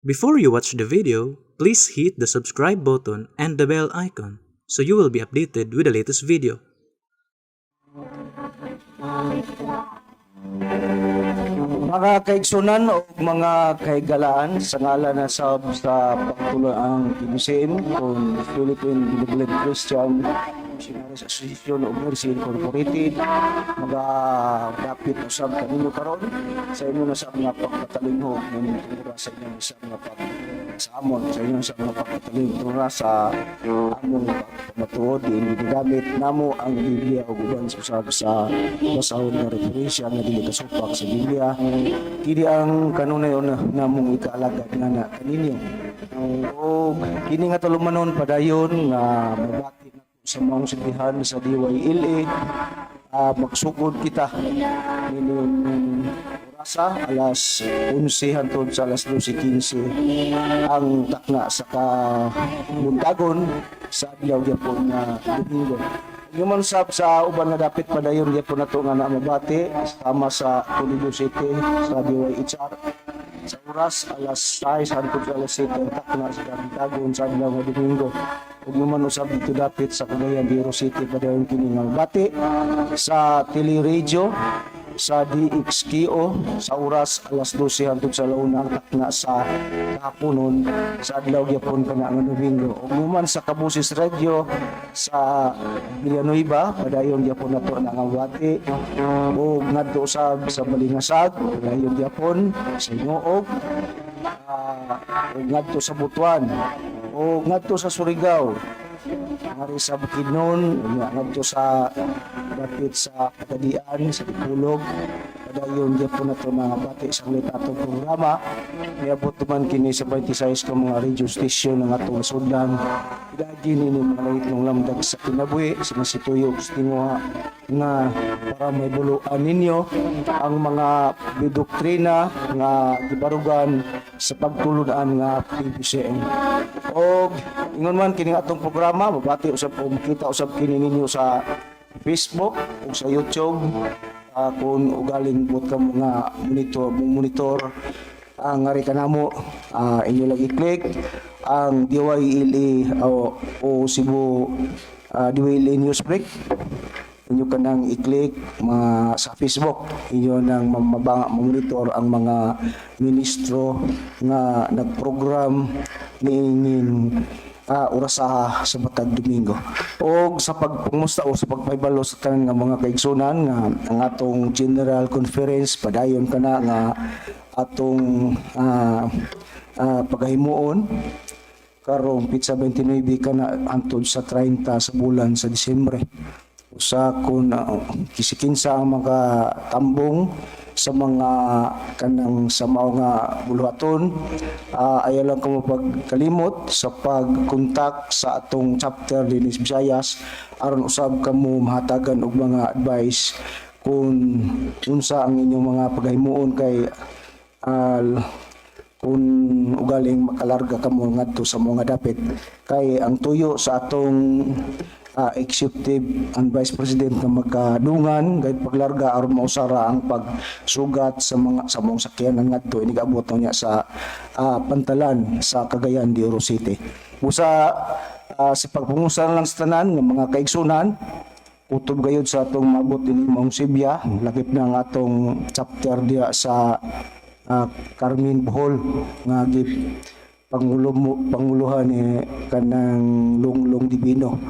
Before you watch the video, please hit the subscribe button and the bell icon so you will be updated with the latest video. Mga kaigsunan o mga kahigalaan, sa ngalan na sab sa pagtulunan PBCM kung Philippine Benevolent Christian Missionaries Association of Mercy Incorporated, magadapit usab kaninyo karon sa inyo na sab nga pagpatalinghog ng sa inyong sa nga pag sa amon sa inyong sa mga pagpatalinghog sa among pagpamatuod diin ginagamit namo ang Biblia ug uban usab sa basahon nga referensya nga dili kasupak sa Biblia. Kini ang kanunay una namong ikaalagad nga na kaninyo. Ug kini nga tulumanon, padayon nga mabati nato sa maong silbihan sa DYLA. Magsugod kita nining orasa alas 11 hantod sa alas 12:15 ang takna sa kabuntagon sa adlaw gyapon nga Domingo. Human sab sa uban nga dapit, padayon gyapon nato nga na mabati sama sa Toledo City sa DYHR sa oras alas 6 hantod sa alas 7 ang takna sa kabuntagon sa adlaw nga Domingo. Ug human usab dito dapit sa Cagayan de Oro City, padayon kini nga mabati sa teleradio sa DXKO sa oras alas 12 hantod sa 1 ang takna sa kahaponon sa adlaw gyapon kana nga Domingo. Ug human sa Kabusis Radio sa Villanueva, padayon gyapon nato na nga mabati ug ngadto usab sa Balingasag, padayon gyapon sa Gingoog, ug ngadto sa Butuan ug ngadto sa Surigao, ngari sa Bukidnon, ngadto sa dapit sa Pagadian, sa Dipolog, padayon gyapon nato nga bati sa atong programa. Niabot man kini sa 26 ka mga radio station ng atong nasudlan. Pidagi nini mga langitnong lamdag sa kinabuhi sa mga situyog sa tinguha nga para may buluan ninyo ang mga doktrina nga gibarugan sa pagtulunan nga PBCM. Og ingon man kini atong programa mabati usab o makita usab kini ninyo sa Facebook o sa YouTube. Kung ugaling buot ka mga monitor monitor ang ngari kanamo, inyo lang i-click ang DYLA o Cebu DYLA News Break. Inyo kanang i-click mga sa Facebook, inyo nang monitor ang mga ministro nga nagprogram niingin orasaha sa matag Domingo. Og sa pagpangmusta o sa pagpahibalo sa tanan nga mga kaigsunan nga ang atong General Conference padayon kana nga atong pagahimuon karong pitsa 29 kana hantod sa 30 sa bulan sa Disyembre. Usa kun kisikinsa ang mga tambong sa mga kanang sa mao nga buluhaton, ayaw lang kamo pagkalimot sa pagkontak sa atong chapter dinhi sa Visayas aron usab kamo mahatagan og mga advice kung unsa ang inyong mga paghimuon kay kung ugaling makalarga kamo ngadto sa mga dapit, kay ang tuyo sa atong executive and vice president nga magkadungan gayud paglarga aron mausara ang pagsugat sa mga sa mong sakyanan ngadto inigabot niya sa pantalan sa Cagayan de Oro City. Busa sa pagpangusa lang sa tanan nga mga kaigsunan, kutob gayud sa atong maabot ini maong Sibya, lakip na ang atong chapter diya sa Carmen, Bohol nga gi pangulo panguluhan ni kanang Lunglong Divino.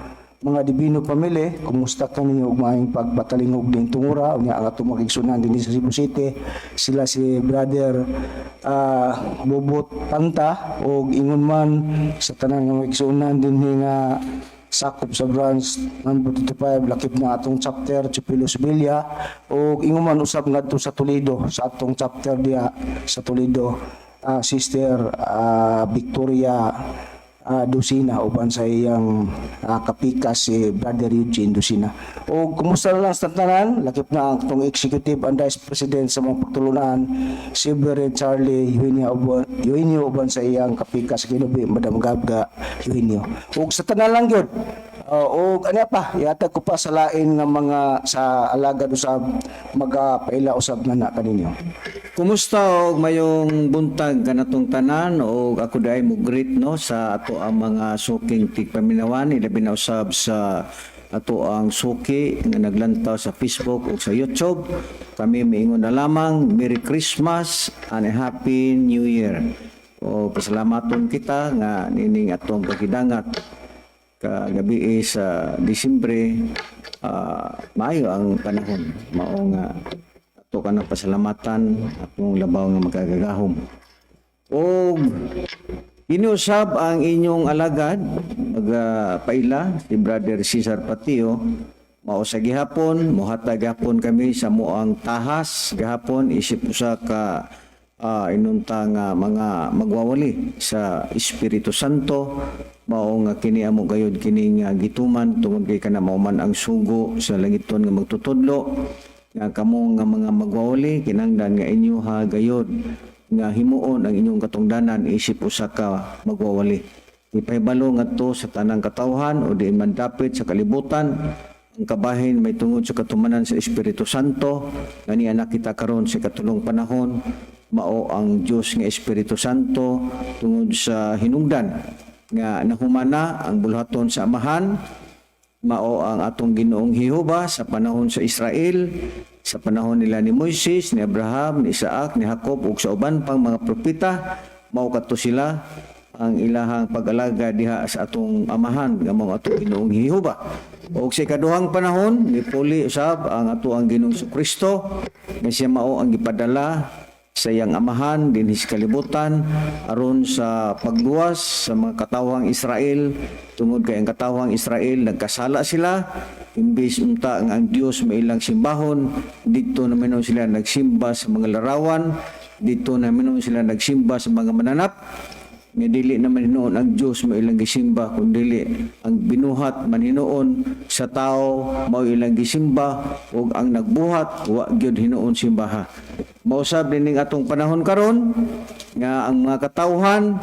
Mga Divino family, kumusta kaninyo ug maayong pagpatalingog din tungura? Unya ang atong mga kaigsunan dinhi sa Cebu City, sila si Brother Bobot Tanta ug ingon man sa tanan nga mga kaigsunan dinhi nga sakop sa branch number 25, lakip na atong chapter Chupilo Sevilla ug ingon man usab ngadto sa Toledo, sa atong chapter diha sa Toledo, Sister Victoria Lucina uban sa iyang kapikas si Brother Eugene Lucina. O kumusta na lang sa tanan, lakip na ang atong executive and vice president sa mga pagtulunan, si Brother Charlie Eugenio uban, Eugenio uban sa iyang kapikas sa Kinubi, Madam Gabga Eugenio. Ug sa tanan lang gyud, Og ano pa, ihatag ko pa sa lain nga mga sa alagad usab, magapaila usab na na kaninyo. Kumusta og mayong buntag kanatong tanan, og ako diay mo greet, no, sa ato ang mga suking tigpaminawan, ilabi na usab sa ato ang suki nga naglantaw sa Facebook ug sa YouTube. Kami miingon na lamang Merry Christmas and a Happy New Year. O pasalamaton kita nga nining atong paghidangat kagabi sa Disyembre, maayo ang panahon, mao nga ato ka ng pasalamatan atong labaw nga makagagahom. Og iniusab ang inyong alagad magpaila, si Brother Cesar Patio. Mao sa gihapon mohatag gihapon kami sa muang tahas gihapon isip usa ka inunta nga mga magwawali sa Espiritu Santo. Mao nga kini amo gayud kini nga gituman tungod kay kana mao man ang sugo sa langiton nga magtutudlo nga kamo nga mga magwawali kinahanglan nga inyo ha gayud nga himuon ang inyong katungdanan isip usa ka magwawali. Ipahibalo ngadto sa tanang katawhan o diin man dapit sa kalibutan ang kabahin may tungod sa katumanan sa Espiritu Santo nga niya nakita karon sa katulong panahon. Mao ang Dios nga Espiritu Santo tungod sa hinungdan nga nahumana ang bulhaton sa Amahan, mao ang atong Ginoong Jehova sa panahon sa Israel, sa panahon nila ni Moises, ni Abraham, ni Isaac, ni Jacob ug sa uban pang mga propeta. Mao kadto sila ang ilahang pag-alaga diha sa atong Amahan nga mao atong Ginoong Jehova. Ug sa ikaduhang panahon nipuli usab ang ato ang Ginoong Kristo nga siya mao ang gipadala sa iyang Amahan dinhi sa kalibutan aron sa pagluwas sa mga katawhang Israel, tungod kay ang katawhang Israel nagkasala sila. Imbis unta nga ang Dios may ilang simbahon, didto naman sila nagsimba sa mga larawan, didto naman sila nagsimba sa mga mananap nga dili naman hinuon ang Dios mo ilang gisimba, kun dili ang binuhat man hinuon sa tao mao ilang gisimba, ug ang nagbuhat wa gyud hinuon simbaha. Mausab dining atong panahon karon nga ang mga katawhan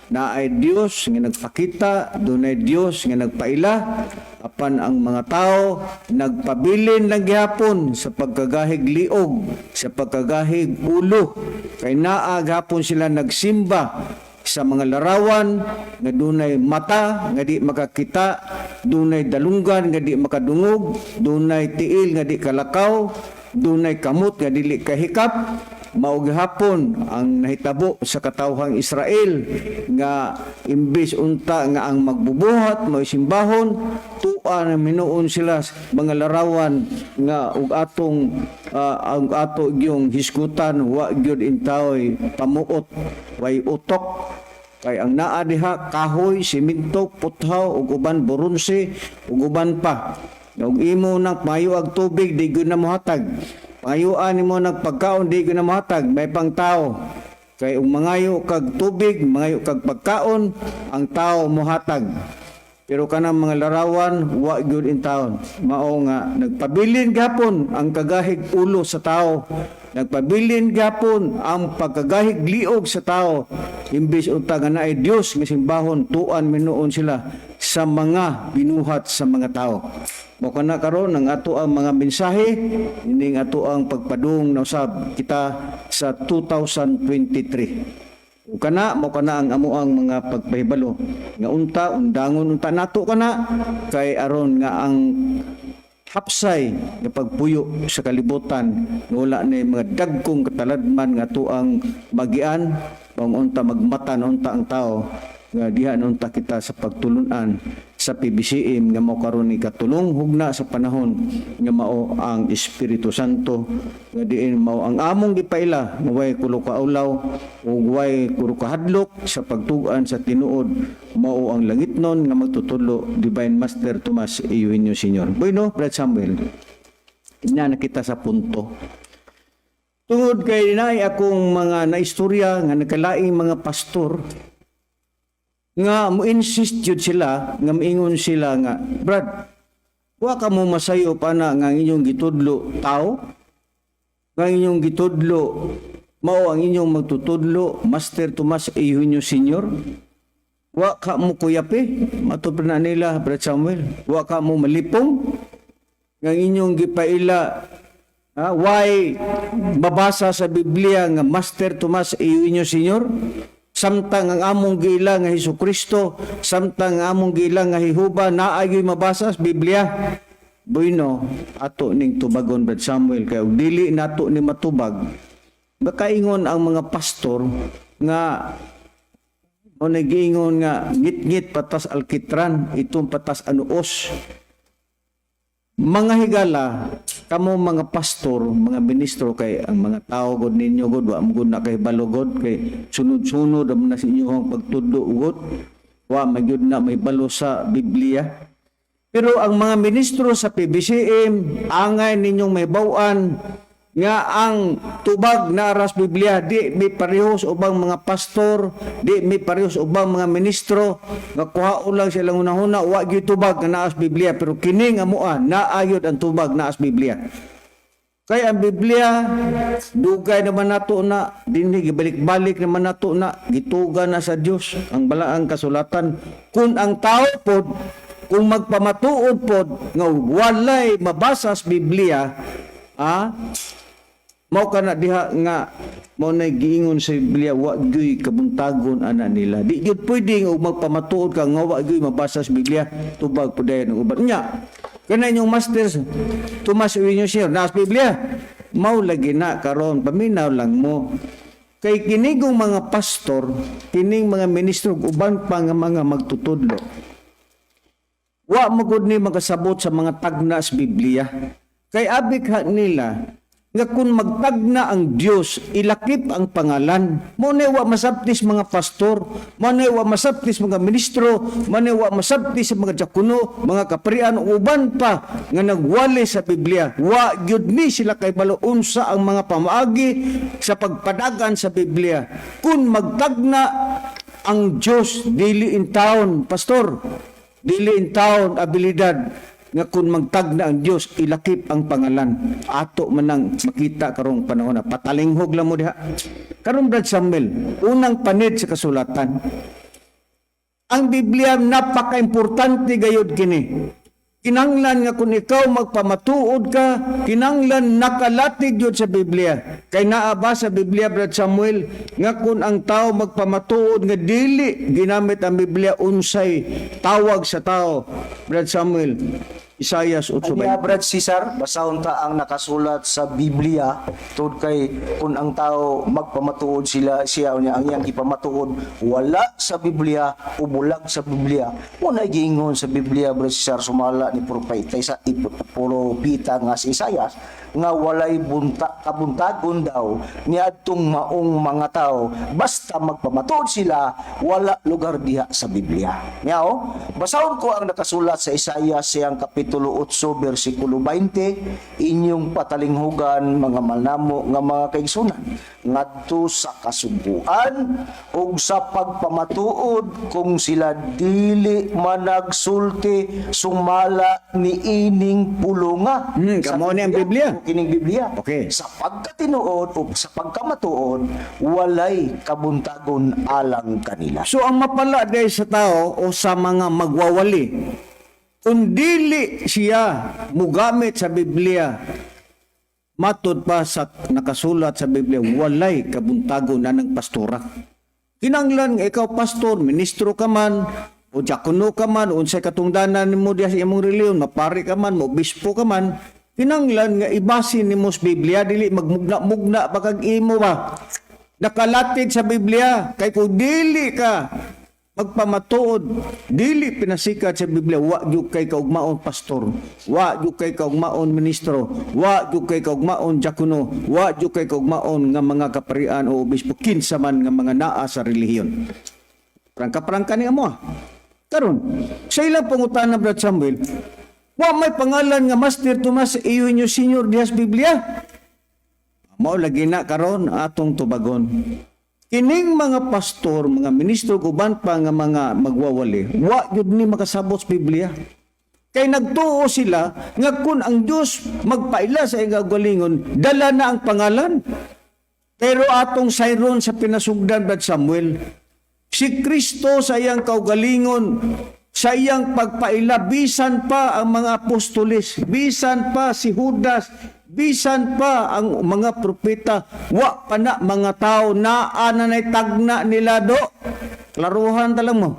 naay Dios nga nagpakita, dunay Dios nga nagpaila, apan ang mga tao nagpabilin lang gihapon sa pagkagahig liog, sa pagkagahig ulo, kay naa gihapon sila nagsimba sa mga larawan nga dunay mata nga di makakita, dunay dalunggan nga di makadungog, dunay tiil nga di kalakaw, dunay kamot nga dili kahikap. Mao gihapon ang nahitabo sa katawhang Israel nga imbes unta nga ang magbubuhat mao simbahon, tua na minuon sila sa mga larawan nga ug atong ang ato gyung hisgutan wa gyud intawoy pamuot, way utok, kay ang naa diha kahoy, simento, puthaw ug uban, boronse ug uban pa. Ug imo nang payo ag tubig, di gyud na mohatag. Pangayuan nimo nag pagkaon, di gyud na mohatag. May pang tao. Kay ug mangayo kag tubig, mangayo kag pagkaon, ang tao mohatag. Pero kanang mga larawan, wa gyud in taon. Mao nga nagpabilin gapon ang kagahig ulo sa tao. Nagpabilin gapon ang pagkagahig liog sa tao. Imbes unta nga naay Dios nga simbahon, tuan minuon sila sa mga binuhat sa mga tao. Mao kana karon ang ato ang mga mensahe ining ato ang pagpadung na usab kita sa 2023. Ug kana mao kana ang amo ang mga pagpahibalo nga unta undangon unta nato kana kay aron nga ang hapsay nga pagpuyo sa kalibutan nga wala na mga dagkong kataladman nga tuang magian pang unta magmata na unta ang tao nga diha na unta kita sa pagtulunan sa PBCM nga mao karon ikatulong hugna sa panahon nga mao ang Espiritu Santo, nga diin mao ang among gipaila nga way kulo kaulaw ug way kulo kahadlok sa pagtugan sa tinuod, mao ang langitnon nga magtutudlo, Divine Master Tomas Eugenio Senior. Bueno, Brad Samuel, ina na kita sa punto. Tungod kay naay akong mga naistorya nga nagkalaing mga pastor nga mo insist jud sila nga miingon sila nga, "Brad, wa ka mo masayo pa na nga ang inyong gitudlo tao, nga ang inyong gitudlo mao ang inyong magtutudlo, Master Tomas Eugenio Senior." Wa ka mo kuyapi, matud pa na nila, Brad Samuel. Wa ka mo malipong nga inyong gipaila. Why mabasa sa Biblia nga Master Tomas Eugenio Senior, samtang ang among giila nga Hesus Kristo, samtang ang among giila nga Jehova, naa gyud mabasa sa Biblia? Bueno, ato ning tubagon, Brad Samuel, kay og dili nato ni matubag, makaingon ang mga pastor nga o nagiingon nga ngit-ngit patas alkitran, itong patas anuos. Mga higala, kamo mga pastor, mga ministro, kay ang mga tao god ninyo god wa mo gud na kay balugod, kay sunod-sunod ang na sa inyong pagtudlo god, wa magyud na may balo sa Biblia. Pero ang mga ministro sa PBCM, angay ninyong may bawan nga ang tubag na aras Biblia. Di mi parehos ubang mga pastor, di mi parehos ubang mga ministro nga kuhaon lang silang hunahuna, wa gyud tubag nga naas Biblia. Pero kini nga mua, naayod ang tubag naas Biblia. Kay ang Biblia, dugay naman nato na dinhi, gibalik-balik naman nato na, gituga na sa Dios ang balaang kasulatan. Kung ang tao pod, kung magpamatuod pod nga walay mabasa sa Biblia, mao kana diha nga mao na giingon sa Biblia, wa gyuy kabuntagon ana nila. Di gyud pwede nga magpamatuod ka nga wa gyuy mabasa sa Biblia. Tubag pud dayon ang uban nya. Kana inyong Master Tomas Eugenio Sir na sa Biblia, mao lagi na karon paminaw lang mo, kay kinigong mga pastor, kining mga ministro, uban pa nga mga magtutudlo, wa magud ni makasabot sa mga tagna sa Biblia. Kay abi ka nila nga kung magtagna ang Dios, ilakip ang pangalan. Mo na wa masabtis mga pastor, mo na wa masabtis mga ministro, mo na wa masabtis sa mga diakono, mga kaprian, uban pa nga nagwali sa Biblia. Wa gyud ni sila kay balo unsa ang mga pamaagi sa pagpadagan sa Biblia. Kung magtagna ang Dios, dili in town, pastor, dili in town abilidad nga kung magtagna ang Dios, ilakip ang pangalan. Ato man ang makita karong panahon na patalinghog lang mo diha. Karon, Brad Samuel, unang panid sa kasulatan. Ang Biblia, napaka-importante gayud kini. Kinanglan nga kung ikaw magpamatuod ka, kinanglan nakalatig yun sa Biblia. Kay naa ba sa Biblia, Brad Samuel, nga kung ang tao magpamatuod nga dili ginamit ang Biblia, unsay tawag sa tao, Brad Samuel? Isaias 8. Anya, Brad Cesar, basahon ta ang nakasulat sa Biblia tungod kay kung ang tao magpamatuod sila siya niya ang iyang ipamatuod wala sa Biblia o bulag sa Biblia. Mo na giingon sa Biblia, Brad Cesar, sumala ni propeta isa propeta nga si Isaias nga walay bunta kabuntagon daw niadtong maong mga tao basta magpamatuod sila wala lugar diha sa Biblia. Nya oh, basahon ko ang nakasulat sa Isaias siyang kapitulo 8 bersikulo 20: "Inyong patalinghugan, mga malnamo nga mga kaigsunan, ngadto sa kasugbuan ug sa pagpamatuod kung sila dili managsulti sumala niining pulunga." Kamo ni ang Biblia. Kining Biblia. Okay. Sa pagkatinuod o sa pagkamatuod, walay kabuntagon alang kanila. So ang mapala dahil sa tao o sa mga magwawali, kung dili siya mugamit sa Biblia, matod pa sa nakasulat sa Biblia, walay kabuntagon na ng pastora. Kinanglan nga ikaw pastor, ministro ka man, o diakono ka man, unsay katungdanan nimo diha sa imong relihiyon, mapari ka man, mo obispo ka man, kinanglan nga ibase nimo sa Biblia, dili magmugna-mugna ba kag imo ba. Nakalatid sa Biblia, kay kung dili ka magpamatuod, dili pinasikat sa Biblia, wa gyud kay kaugmaon pastor, wa gyud kay kaugmaon ministro, wa gyud kay kaugmaon diakono, wa gyud kay kaugmaon nga mga kaparian o obispo, kinsa man nga mga naa sa relihiyon. Prangka-prangka ni amo. Karon, sa ilang pangutana, Brad Samuel, wa may pangalan nga Master Tomas Eugenio Senior diha sa Biblia. Mao lagi na karon atong tubagon. Kining mga pastor, mga ministro, uban pa nga mga magwawali, wa gyud ni makasabot sa Biblia. Kay nagtuo sila nga kung ang Dios magpaila sa iyang kaugalingon, dala na ang pangalan. Pero atong sayron sa pinasugdan, Brad Samuel, Si Kristo sa iyang kaugalingon, sa iyang pagpaila, bisan pa ang mga apostoles, bisan pa si Judas, bisan pa ang mga propeta, wa pa na mga tao, naa na nay tagna nila do. Klaruhan tala mo.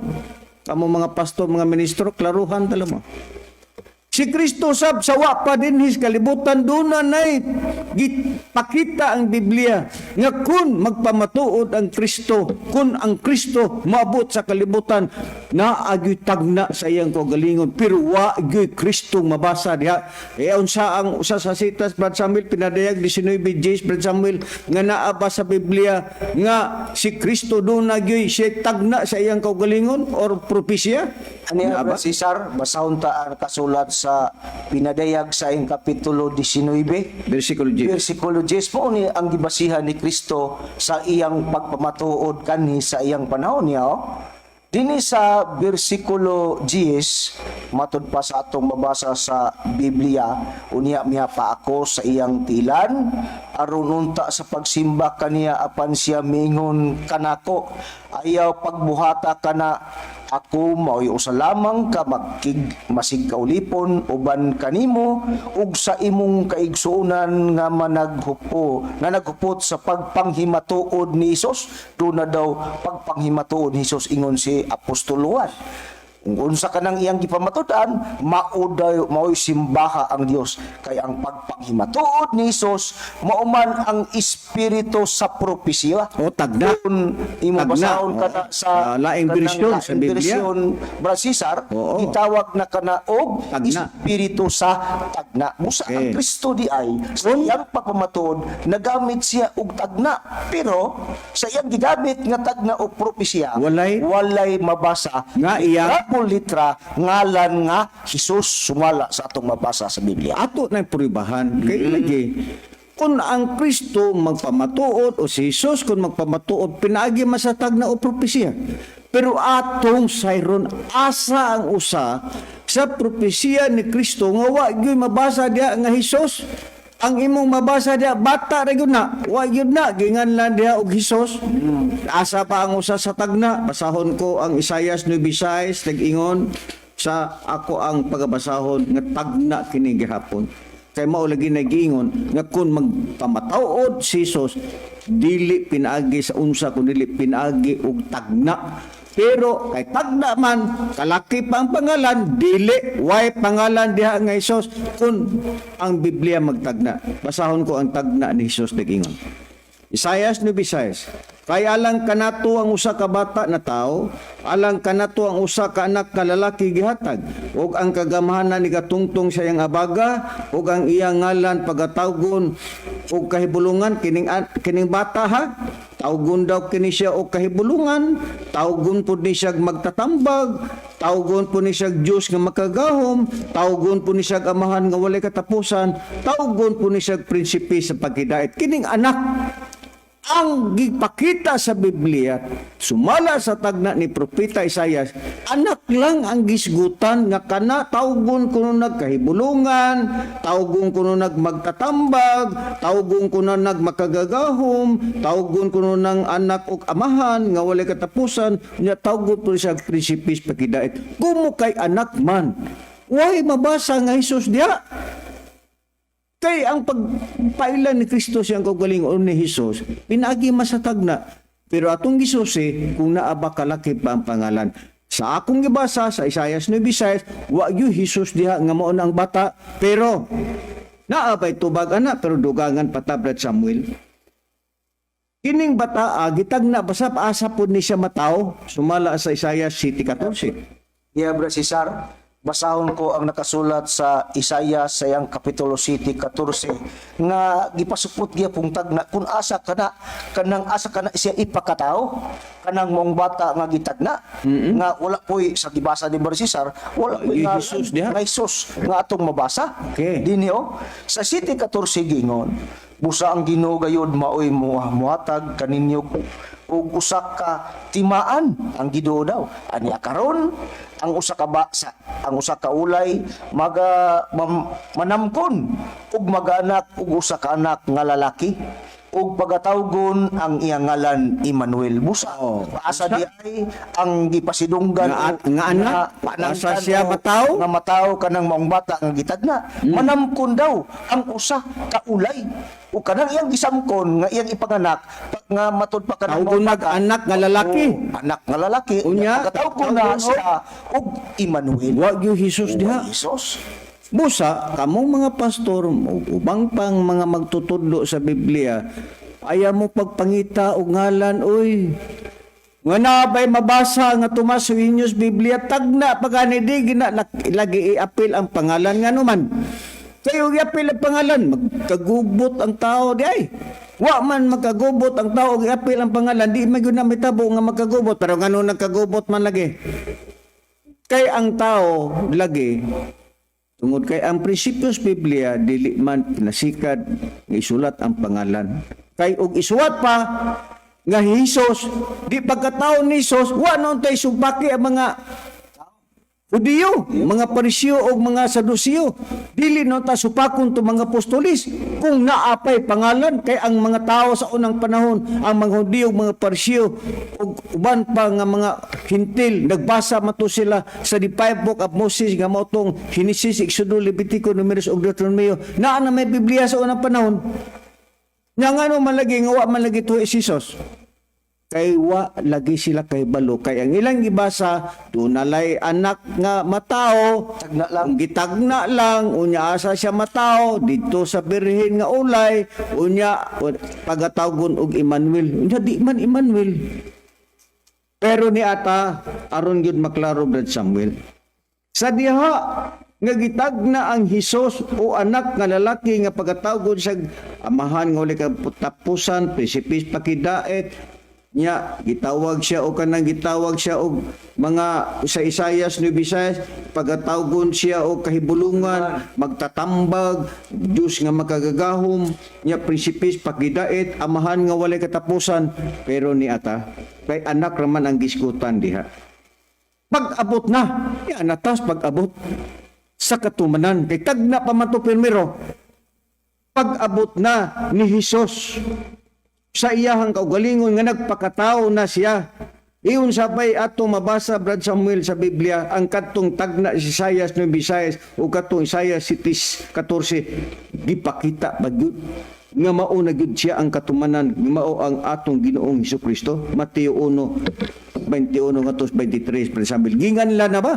Kamo mga pastor, mga ministro, klaruhan tala mo. Si Kristo sab sa wa pa dinhi sa kalibutan, duna nay gipakita ang Biblia nga kun magpamatuod ang Kristo, kun ang Kristo moabot sa kalibutan, naa gyud tagna sa iyang kaugalingon, pero wa gyud Kristo mabasa diha. E unsa ang usa sa sitas, Brad Samuel? Pinadayag 19 James, Brad Samuel, nga naa ba sa Biblia nga si Kristo duna gyud siya tagna sa iyang kaugalingon or propesya? Ani Naa ba? Brad Cesar, basahon ta ang kasulat sa Pinadayag sa iyang kapitulo 19. Versikulo G. Versikulo 10 mo ni ang gibasihan ni Kristo sa iyang pagpamatuod kanhi sa iyang panahon niya. Oh. Dinhi sa versikulo 10, matud pa sa atong mabasa sa Biblia, unya miha pa ako sa iyang tilan, aron unta sa pagsimba kaniya, apan siya mingon kanako, "Ayaw pagbuhata kana, ako mao'y usa lamang ka magkig masig kaulipon uban kanimo ug sa imong kaigsuonan nga managhupo nga naghupot sa pagpanghimatuod ni Hesus." Duna daw pagpanghimatuod ni Hesus, ingon si Apostol Juan. Kung unsa kanang iyang gipamatud-an, mao daw mao'y simbaha ang Dios, kay ang pagpanghimatuod ni Hesus mao man ang espiritu sa propesiya. O tagna. Kung imo Tagna. basahon kana sa Ah, laing kanang bersyon sa laing Biblia. bersyon, Brad Cesar, gitawag na kana og Tagna. espiritu sa tagna. Busa ang Kristo di ay sa iyang pagpamatuod nagamit siya og tagna, pero sa iyang gigamit nga tagna og propesiya, Walay walay mabasa nga iya litra litra ngalan nga Jesus sumala sa atong mabasa sa Biblia. Ato na pruibahan kay lagi kung ang Kristo magpamatuod o si Jesus kung magpamatuod pinaagi man sa tagna o propesiya, pero atong sayron, asa ang usa sa propesiya ni Kristo nga wa gyud mabasa diha nga Hesus? Ang imong mabasa diha, bata ra gyud na, wa gyud na ginganlan diha og Hesus. Asa pa ang usa sa tagna? Basahon ko ang Isaias 9:6, nag-ingon sa ako ang pagabasahon nga tagna kini gihapon, kay mao lagi nagiingon nga kung magpamatuod si Jesus, dili pinaagi sa unsa kun dili pinaagi og tagna. Pero kay tagna man, kalaki pa ang pangalan, dili way pangalan diha nga Jesus kung ang Biblia magtagna. Basahon ko ang tagna ni Jesus, nagingon Isaias 9:6. "Kay alang kanato ang usa ka bata na tao, alang kanato ang usa ka anak nga lalaki gihatag, ug ang kagamhanan ni gatungtong sa iyang abaga, ug ang iyang ngalan pagatawgon og Kahibulungan." Kining bata ha, tawgon daw kini siya og Kahibulungan, tawgon pud ni siya Magtatambag, tawgon pud ni siya Dios nga Makagahom, tawgon pud ni siya Amahan nga Walay Katapusan, tawgon pud ni siya Prinsipe sa Pagkidait. Kining anak ang gipakita sa Biblia sumala sa tagna ni Propeta Isaias, anak lang ang gisgutan nga kana tawgon kuno nagkahibulungan, tawgon kuno nagmagtatambag, tawgon kuno nagmakagagahom, tawgon kuno ng anak og Amahan nga Walay Katapusan nya, tawgon po siya Prinsipe Pagkidait. Kumo kay anak man, way mabasa nga Hesus diha. Kay ang pagpailan ni Kristo siyang kaugalingon ni Jesus, pinaagi masatag na. Pero atong gisusi kung naa ba kalaki pa ang pangalan. Sa akong gibasa sa Isaias 9:6, wa gyud Jesus diha nga mao na ang bata, pero naa bay tubag ana, pero dugangan pa ta, Brad Samuel. Kining bata gitagna basta asa pud ni siya mataw sumala sa Isaiah 7:14. Yeah, Brad Cesar, basahon ko ang nakasulat sa Isaiah sa iyang kapitulo 7:14 nga gipasupot gyapong tagna kung asa kana kanang asa kana siya ipakatao kanang mong bata nga gitagna nga wala poy sa gibasa ni Brad Cesar, wala poy Nga nga Jesus diha. nga Jesus nga atong mabasa. Dinhi oh, sa 7:14 gingon, "Busa ang Ginoo gayud maoy muhatag kaninyo og usa ka timaan." Ang Ginoo daw anya karon ang usa ka ba sa ang usa ka ulay maga manamkon ug magaanak og usa ka anak nga lalaki. Ug pagatawgon ang iyang ngalan Emmanuel. Busa. Asa di ay ang gipasidunggan Nga anak? panangkan Asa siya o mataw? nga mataw kanang maong bata nga gitagna. Manamkon daw ang usa ka ulay ug kanang iyang gisamkon nga iyang ipanganak nga matud pa kanang Tawgon maong nag bata. anak nga lalaki. Oo, anak nga lalaki. Unya, pagatawgon na tawgon, siya og Emmanuel. Wa gyud Jesus diha. Jesus. Busa, kamong mga pastor, ug ubang pang mga magtutudlo sa Biblia, ayaw mo pagpangita og ngalan, oy. Nga na ba'y mabasa nga Tomas Suinyos Biblia, tagna pagani di gina lagi iapil ang pangalan nga numan. Kayo iapil ang pangalan, magkagubot ang tao di ay. Wa man magkagubot ang tao og iapil ang pangalan, di man gyud na mitabo nga magkagubot, pero ngano nagkagubot man lagi. Kay ang tao lagi tungod kay ang prinsipyo sa Biblia dili man pinasikad nga isulat ang pangalan. Kay og isuwat pa nga Hesus, di pagkatao ni Hesus, wa noon tay sumpaki ang mga Hudiyo, mga Pariseo o mga Saduceo. Dili no ta supakon to mga apostolis kung naapay pangalan kay ang mga tao sa unang panahon, ang mga Hudiyo, mga Pariseo ug uban pa nga mga Hintil, nagbasa man to sila sa the five book of Moses nga mao tong Genesis, Exodus, Levitico, Numeros ug Deuteronomio. Naa na may Biblia sa unang panahon. Nya ngano man lagi nga wa man lagi to si Jesus? Kay wa lagi sila kay balo kay ang ilang gibasa dunalay anak nga matao. Tagna lang. Ang gitagna lang, unya asa siya matao didto sa birhen nga ulay, unya pagatawgon og Emmanuel, unya di man Emmanuel. Pero ni ata aron gyud maklaro, Brad Samuel, sa diha nga gitagna ang Hesus o anak nga lalaki nga pagatawgon sa amahan nga wala katapusan, prinsipis pakidait niya, gitawag siya o kanang gitawag siya og mga sa Isayas 9:6, pagatawgon siya og kahibulungan, magtatambag, Dios nga makagagahom niya, prinsipis pakidait, amahan nga walay katapusan. Pero ni ata kay anak raman ang gisgutan diha, pag-abot na ya natas, pag-abot sa katumanan kay tagna pa man to primero, pag-abot na ni Hesus sa iyahang kaugalingon nga nagpakatao na siya. Iyon sabay ato mabasa, Brad Samuel, sa Biblia ang katong tagna si Isaias 9:6 o katong Isaias 14, gipakita ba gyud nga mao na gyud siya ang katumanan, nga mao ang atong Ginoong Hesus Kristo. Mateo 1:21 ngadto 23, Brad Samuel, ginganlan na ba?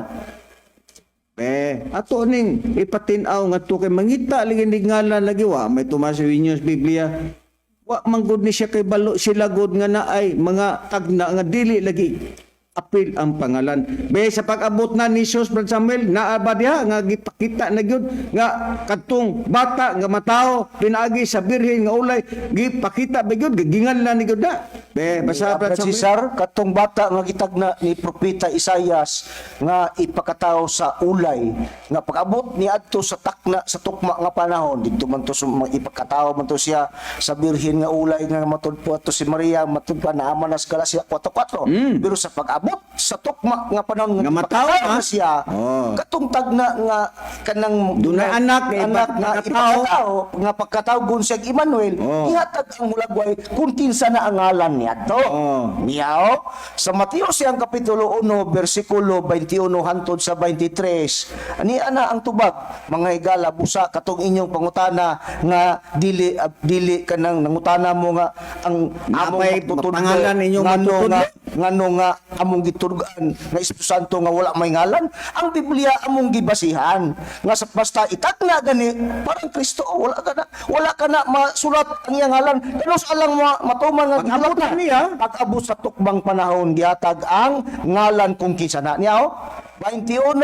Eh, ato ning ipatin-aw nga to kay mangita lagi ni ngalan lagi wa may Tomas Viños Biblia. Wa man gud ni siya kay balo sila gud nga naay mga tagna nga dili lagi apil ang pangalan. Be sa pag-abot na ni Jesus, Brad Samuel, naa ba diha nga gipakita na gyud nga kadtong bata nga matao pinaagi sa birhen nga ulay, gipakita ba gyud, ginganlan ni gyud na? Be basa, Brad Brad Samuel. Cesar, katong bata nga gitagna ni Propeta Isayas nga ipakatao sa ulay nga pag-abot ni adto sa takna sa tukma nga panahon didto man to ipakatao man to siya sa birhen nga ulay nga matud po ato si Maria, matud pa naaman na sa Galacia 4:4. Pero sa pag-abot sa tukma nga panahon Mm. Nga matao, ipakatao ha? na siya, katong tagna nga kanang Dunay anak nga anak nga ipakatao. ipakatao nga pagkatawgon siya Emmanuel, ihatag ang hulagway kung kinsa na ang ngalan niadto. Niyaw, sa Mateo siyang kapitulo 1 bersikulo 21 hantod sa 23. Ani ana ang tubag, mga higala, busa katong inyong pangutana nga dili dili kanang nangutana mo nga ang among Napay magtutudlo, pangalan ninyong ngano magtutudlo. nga ngano nga among giturgan nga Espiritu Santo nga wala may ngalan. Ang Biblia among gibasihan nga sa basta itagna gani parang Kristo, wala ka na masulat ang iyang ngalan pero sa alang matuman nga Pag-abot gisulat na niya. Pag-abot sa tukbang panahon gihatag ang ngalan kung kinsa na niya, oh. 21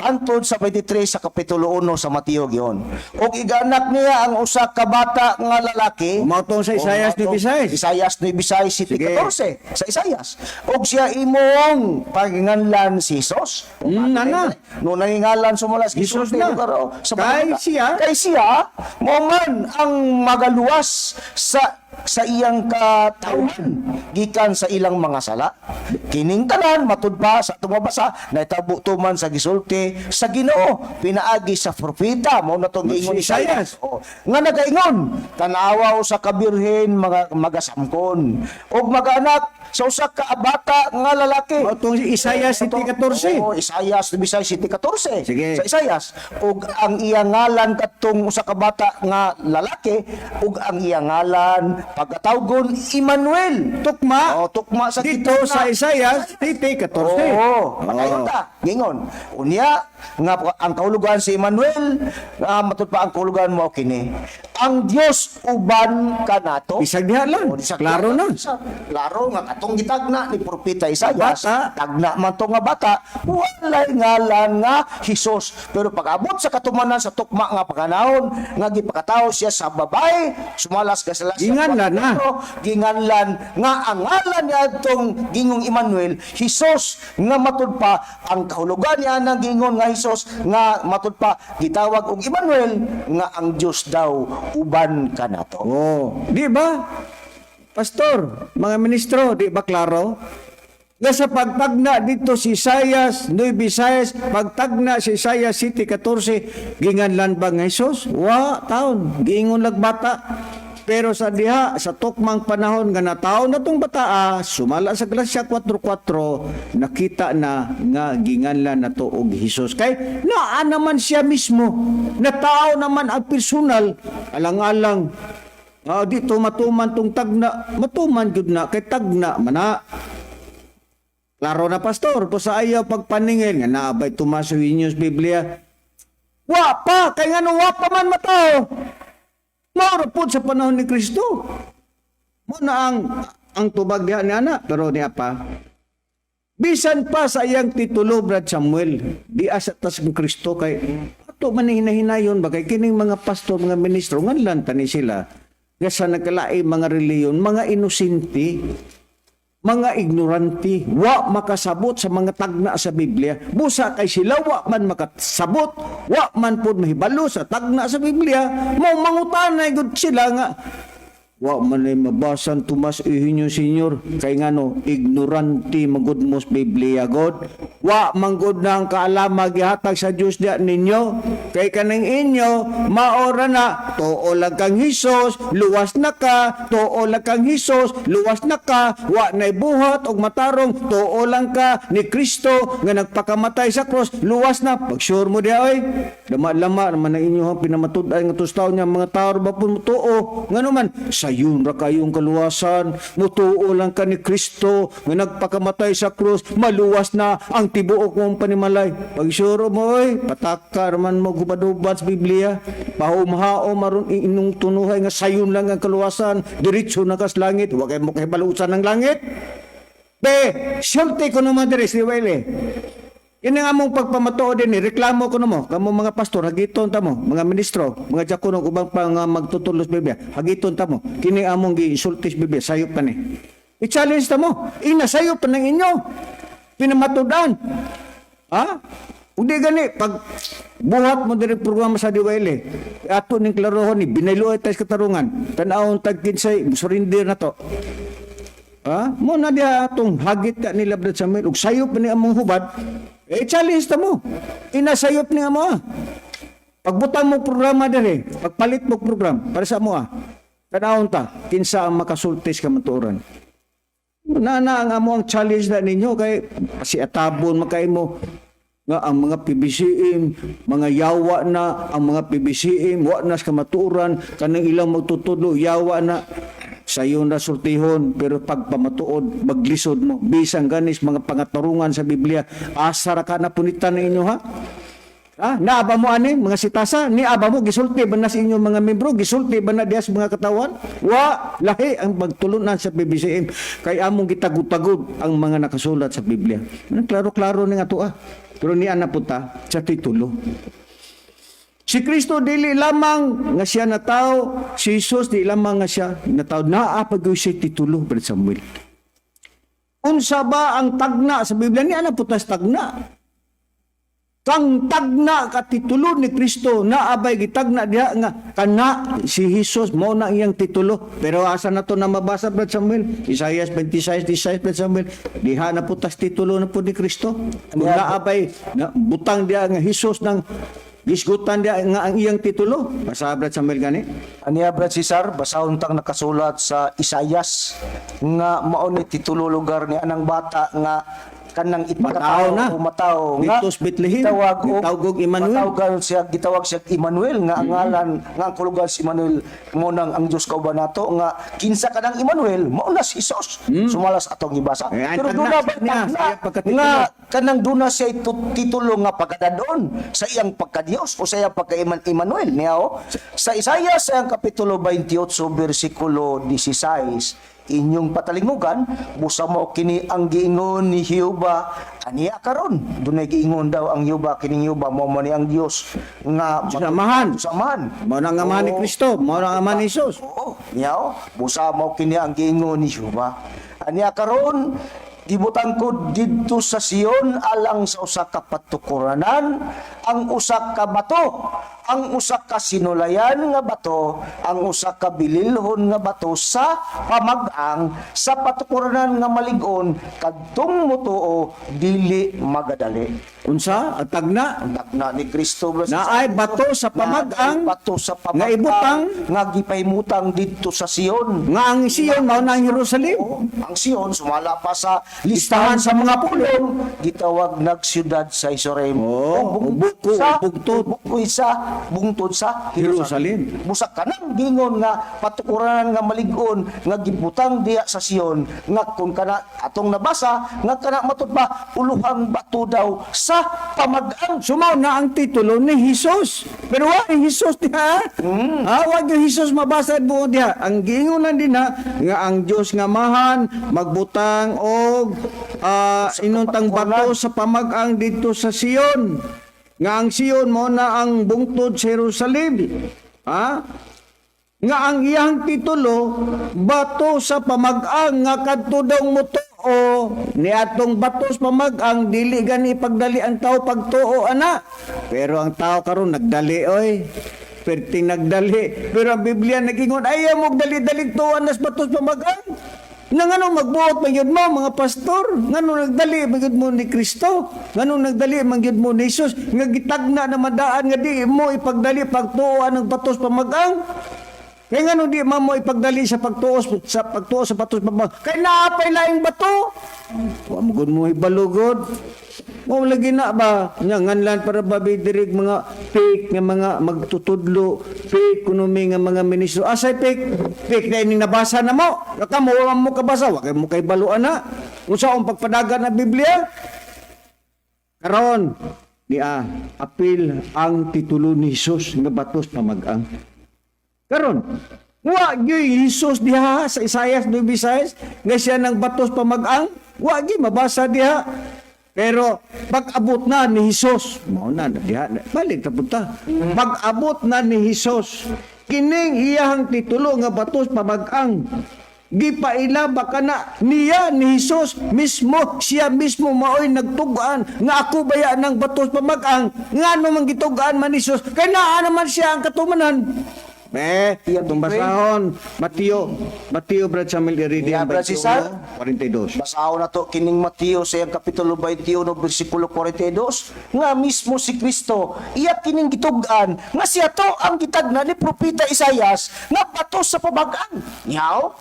hantod sa 23 sa kapitulo 1 sa Mateo giyon. Og iganak niya ang usa ka bata nga lalaki. Mao tong sa Isayas O, mao tong 9:6. Isayas 9:6 Sige. 14 sa Isayas. Og siya imong paginganlan si Jesus. Nana. No nangingalan sumulas Jesus na. Lugar, oh, sa Kay mga- siya. Kay siya mo man ang magaluwas sa sa iyang katawhan gikan sa ilang mga sala. Kining tanan matud pa sa tumabasa nahitabo tuman sa gisulti sa Ginoo pinaagi sa propeta, mao na tong giingon ni Si Isaias. Isaias. Oo. Nga nagaingon, tanawa usa ka birhen mga magasamkon ug magaanak sa usa ka bata nga lalaki. Mao tong Isaiah 7:14. Oo, Isaias, Isaiah 7:14. Sige. Sa Isaias, ug ang iyang ngalan katong usa ka bata nga lalaki, ug ang iyang ngalan pagkatawgon Emmanuel. Tukma. Oh, tukma sa Dito gitna. sa Isaiah 7:14. Oo, patayon ta. Gingon. Unya nga ang kahulugan si Emmanuel, nga matud pa ang kahulugan mo kini. Ang Dios uban kanato. Bisag diha lang. Oo, bisag Klaro diha na. lang. Klaro nga katong gitagna ni propeta Isaias, Bata. tagna man to nga bata, walay ngalan nga Hesus. Pero pag-abot sa katumanan sa tukma nga panganahon nga gipakatawo siya sa babae, sumalas ka sila sa Ginganlan na. Ginganlan nga ang ngalan niya atong gingong Emmanuel, Hesus, nga matud pa ang kahulugan niya ng gingon nga Hesus nga matud pa gitawag og Emmanuel nga ang Dios daw uban kanato. Oh, di ba? Pastor, mga ministro, di ba klaro? Nga sa pagtagna dito si Isaias, 9 Isaias, pagtagna si Isaiah 7:14, ginganlan ba nga Hesus? Wa taon, giingon lag bata. Pero sa diha, sa tukmang panahon nga nataon na tong bataa, sumala sa Galatia 4:4, nakita na nga ginganlan na to og Hesus. Kay naa naman siya mismo, natao naman ang personal, alang-alang. Ah, dito matuman tong tagna, matuman gyud na kay tagna mana. Klaro na, pastor, kung sa ayaw pagpaningil nga naabay Tomas Inyos Biblia. Wa pa kay ngano wa pa man matao. Mao ra pud sa panahon ni Kristo. Mo na ang tubag diha ni ana, pero niya pa. Bisan pa sa iyang titulo, Brad Samuel, di asa tas ng Kristo kay ato man ni hinahinayon ba kay kining mga pastor, mga ministro nganlan tani sila nga sa nagkalain mga reliyon, mga inosente, mga ignorante, wa makasabot sa mga tagna sa Biblia. Busa kay sila wa man makasabot, wa man pud mahibalo sa tagna sa Biblia, mao mangutanay gud sila nga wa man ay mabasan Tomas Eugenio Senior kay ngano ignorante magud mo sa Biblia god, wa man gud na ang kaalama gihatag sa Dios diya ninyo, kay kaning inyo maora na tuo lang kang Hesus, luwas na ka, tuo lang kang Hesus, luwas na ka, wa nay buhat og matarong, tuo lang ka ni Kristo nga nagpakamatay sa cross, luwas na. Pag sure mo diya oy, lama-lama naman ang inyong pinamatud-an nga tustaw niya mga tao ba po mutuo, ngano man sayon ra kayong kaluwasan, mutuo lang ka ni Kristo nga nagpakamatay sa krus, maluwas na ang tibuok mong panimalay. Pag sure mo oy, pataka man mo gubad-ubad sa Biblia, pahumhao maron inong tunuhay nga sayon lang ang kaluwasan, diretso na kas langit, wa kay mo kahibalusan ng langit. Be, sulti ko naman diri si Wele. Yan ang among pagpamatuo din eh. Reklamo ko namo, kamo mga pastor, hagiton ta mo, mga ministro, mga diakono, ubang pa nga magtutudlo sa Biblia, hagiton ta mo. Kini among giinsulti sa Biblia, sayop pa ni. I-challenge ta mo. Ina sayop pa ng inyo. Pinamatudan. Ha? Ug di gani pag buhat mo diri programa sa DYL, ato ning klarohon ni binayloy tayo sa katarungan. Tan-awon tag kinsay surrender na to. Ha? Mo na diha atong hagit ka nila, Brad Samuel, ug sayop ni among hubad. Eh challenge ta mo. Inasayop ni amo ah. Pagbutang mo programa diri, pagpalit mo program para sa amo ah. Tanawon ta kinsa ang makasulti sa kamatuoran. Na na ang amo ang challenge na ninyo kay si atabon makay mo nga ang mga PBCM, mga yawa na ang mga PBCM, wa na sa kamatuoran, kanang ilang magtutudlo, yawa na sayo na sultihon, pero pagpamatuod maglisod mo bisan ganis mga pangatarungan sa Biblia, asa ra ka na punitan ng inyo ha. Ah, naaba mo ani mga sitasa, ni aba mo gisulti ba na sa inyong mga membro, gisulti ba na diha sa mga katawan? Wa lahi ang pagtulunan sa PBCM kay among gitagutagod ang mga nakasulat sa Biblia. Ano, klaro-klaro ni nga to ah. Pero niya na punta sa titulo. Si Kristo dili lamang nga siya na tao, si Jesus di lamang nga siya na tao. Naa pa gyud siya titulo, Brad Samuel. Unsa ba ang tagna sa Biblia? Niya na putas tagna. Kang tagna ka titulo ni Kristo, naabay gitagna diha nga kana si Jesus mao na iyang titulo. Pero asa na to na mabasa, Brad Samuel? Isaiah 26:16, Brad Samuel. Diha na po tas titulo na po ni Kristo. Kung naabay na, butang diha nga Jesus nang gisgutan diha nga ang iyang titulo. Basa, Brad Samuel, gani. Aniya, Brad Cesar, basahon tang nakasulat sa Isayas nga mao ni titulo lugar ni anang bata nga kanang ipakatao Matao na. o matao nga Dito sa Bethlehem, gitawag og gitawag og Emmanuel. Matawgan siya, gitawag siya Emmanuel nga ang ngalan nga ang kulugan si Emmanuel mo nang ang Dios kauban nato, nga kinsa kanang Emmanuel mao na si Jesus sumalas atong gibasa. Eh, ang Pero tagna duna ba niya, tagna sa iyang pagkatitulo. nga kanang duna siya titulo nga pagkadadon sa iyang pagkadiyos o sa iyang pagka Emmanuel niya o sa Isaiah sa iyang kapitulo 28 bersikulo 16, inyong patalingugan, busa mo kini ang giingon ni Jehova aniya karon. Dunay giingon daw ang Jehova, kining Jehova mao man ni ang Dios nga Diyos Amahan. Diyos Amahan. Mao na ang amahan ni Oo. Kristo, mao na ang amahan ni Jesus. Oo, niya o. Busa mo kini ang giingon ni Jehova aniya karon, gibutang ko didto sa Sion alang sa usa ka patukuranan ang usa ka bato, ang usa ka sinulayan nga bato, ang usa ka bililhon nga bato sa pamag-ang, sa patukuranan nga malig-on, kadtong mutuo dili magadali. Unsa? Ang tagna? Ang tagna ni Kristo, bro. Naay bato sa pamag-ang, Naay bato sa nga pamag-ang ibutang, nga gipahimutang didto sa Sion. Nga ang Sion mao na ang Jerusalem. Oo, ang Sion sumala pa sa Listahan listahan sa mga pulong. Gitawag nag siyudad sa Israel. Oo, O buko, sa bugtod. buko sa bungtod sa Jerusalem. Busa kanang gingon nga patukuranan nga malig-on nga gibutang diya sa Sion nga kung kana atong nabasa nga kana matud ba uluhang bato daw sa pamag-ang. So mao na ang titulo ni Jesus. Pero wa ni Jesus diha. Ah, wa gyud Jesus mabasa buo diha. Ang giingonan din ha nga ang Dios nga Amahan magbutang og inuntang bato sa pamag-ang didto sa Sion. Nga ang Sion mao na ang bungtod sa Jerusalem. Ha? Nga ang iyang titulo bato sa pamag-ang nga kadto daw motuo ni atong bato sa pamag-ang dili gani pagdali ang tao pagtuo ana. Pero ang tao karon nagdali oy, perting nagdali. Pero ang Biblia nagingon, ayaw mo dali-dali tuan nas bato sa pamag-ang. Na ngano magbuot man gyud mo mga pastor, ngano nagdali man gyud mo ni Kristo, ngano nagdali man gyud mo ni Jesus nga gitagna na madaan nga di mo ipagdali pagtuoan ang batos pamag-ang. Kaya ngano di man mo ipagdali sa pagtuo sa batos pamag-ang? Kay naapay laing bato. Wa mo gud mo ibalugod. Mo lagi na ba nya nganlan para ba bidirig mga fake nga mga magtutudlo, fake kuno mi nga mga ministro. Asay fake? Fake na ining nabasa na mo. Kamo wa mo kabasa, wa kay mo kay baluan na. Unsa ang pagpadagan ng Biblia? Karon niya apil ang titulo ni Jesus nga batos pamag-ang. Karon, wa gyud Jesus diha sa Isaiah 9:6 nga siya ng batos pamag-ang, wa gyud mabasa diha. Pero pag-abot na ni Jesus, mao na diha, balik ta punta. Pag-abot na ni Jesus, kining iyahang titulo nga batos pamag-ang, gipaila ba kana niya ni Jesus mismo, siya mismo maoy nagtug-an nga ako baya ng batos pamag-ang. Ngano man gitug-an man ni Jesus? Kay naa naman siya ang katumanan. Eh, Iyang itong basahon, Mateo, Mateo, Brad Samuel, i-read Iya, ang Brad Cesar. 42. Basahon na to kining Mateo sa iyang kapitulo 21 bersikulo 42 nga mismo si Kristo iya kining gitug-an nga siya to ang gitagna ni propeta Isayas nga bato sa pamag-ang. Niyaw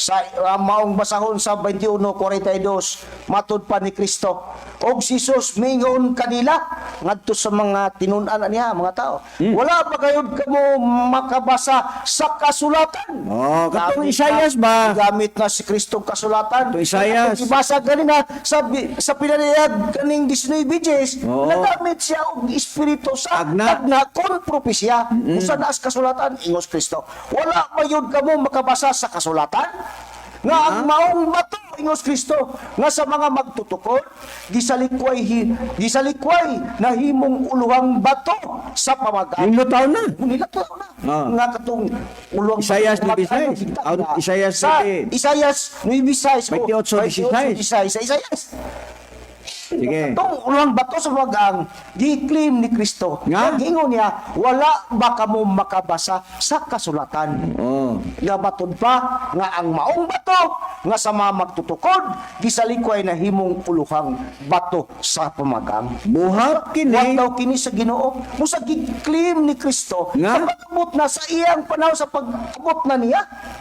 sa maong basahon sa 21:42, matud pa ni Kristo og si Jesus mingon kanila ngadto sa mga tinun-an niya mga tao, "Wala ba gayud kamo makabasa sa kasulatan?" Oh, katong Gamit Isayas ba? Gamit na si Kristo ang kasulatan. Ito, Isayas. Atong Ibasa ganina sa pinanayag kaning 19 Bs, nagamit siya og espiritu sa Tagna. Tagna kon propesya. Usa na as kasulatan, ingos Kristo. "Wala mayud kamo makabasa sa kasulatan nga ang maong bato," ingos Kristo, "nga sa mga magtutukod gisalikway na himong uluhang bato sa pamag-ang." Nilutaw na. Nilataw na. Nga katong uluhang Isayas bato, 9:6. ano, Isayas sa 9. Isayas 9:6. 28:16. 28:16 sa Isayas. Sige. Katong uluhang bato sa pamag-ang gi-claim ni Kristo. Nga? Giingon niya, wala ba kamo makabasa sa kasulatan? Oh. Nga matud pa nga ang maong bato nga sa mga magtutukod gisalikway na himong uluhang bato sa pamagang. Buhat Wa kini. daw kini sa Ginoo. Musa gi-claim ni Kristo Nga? sa pag-abot na sa iyang panahon, sa pag-abot na niya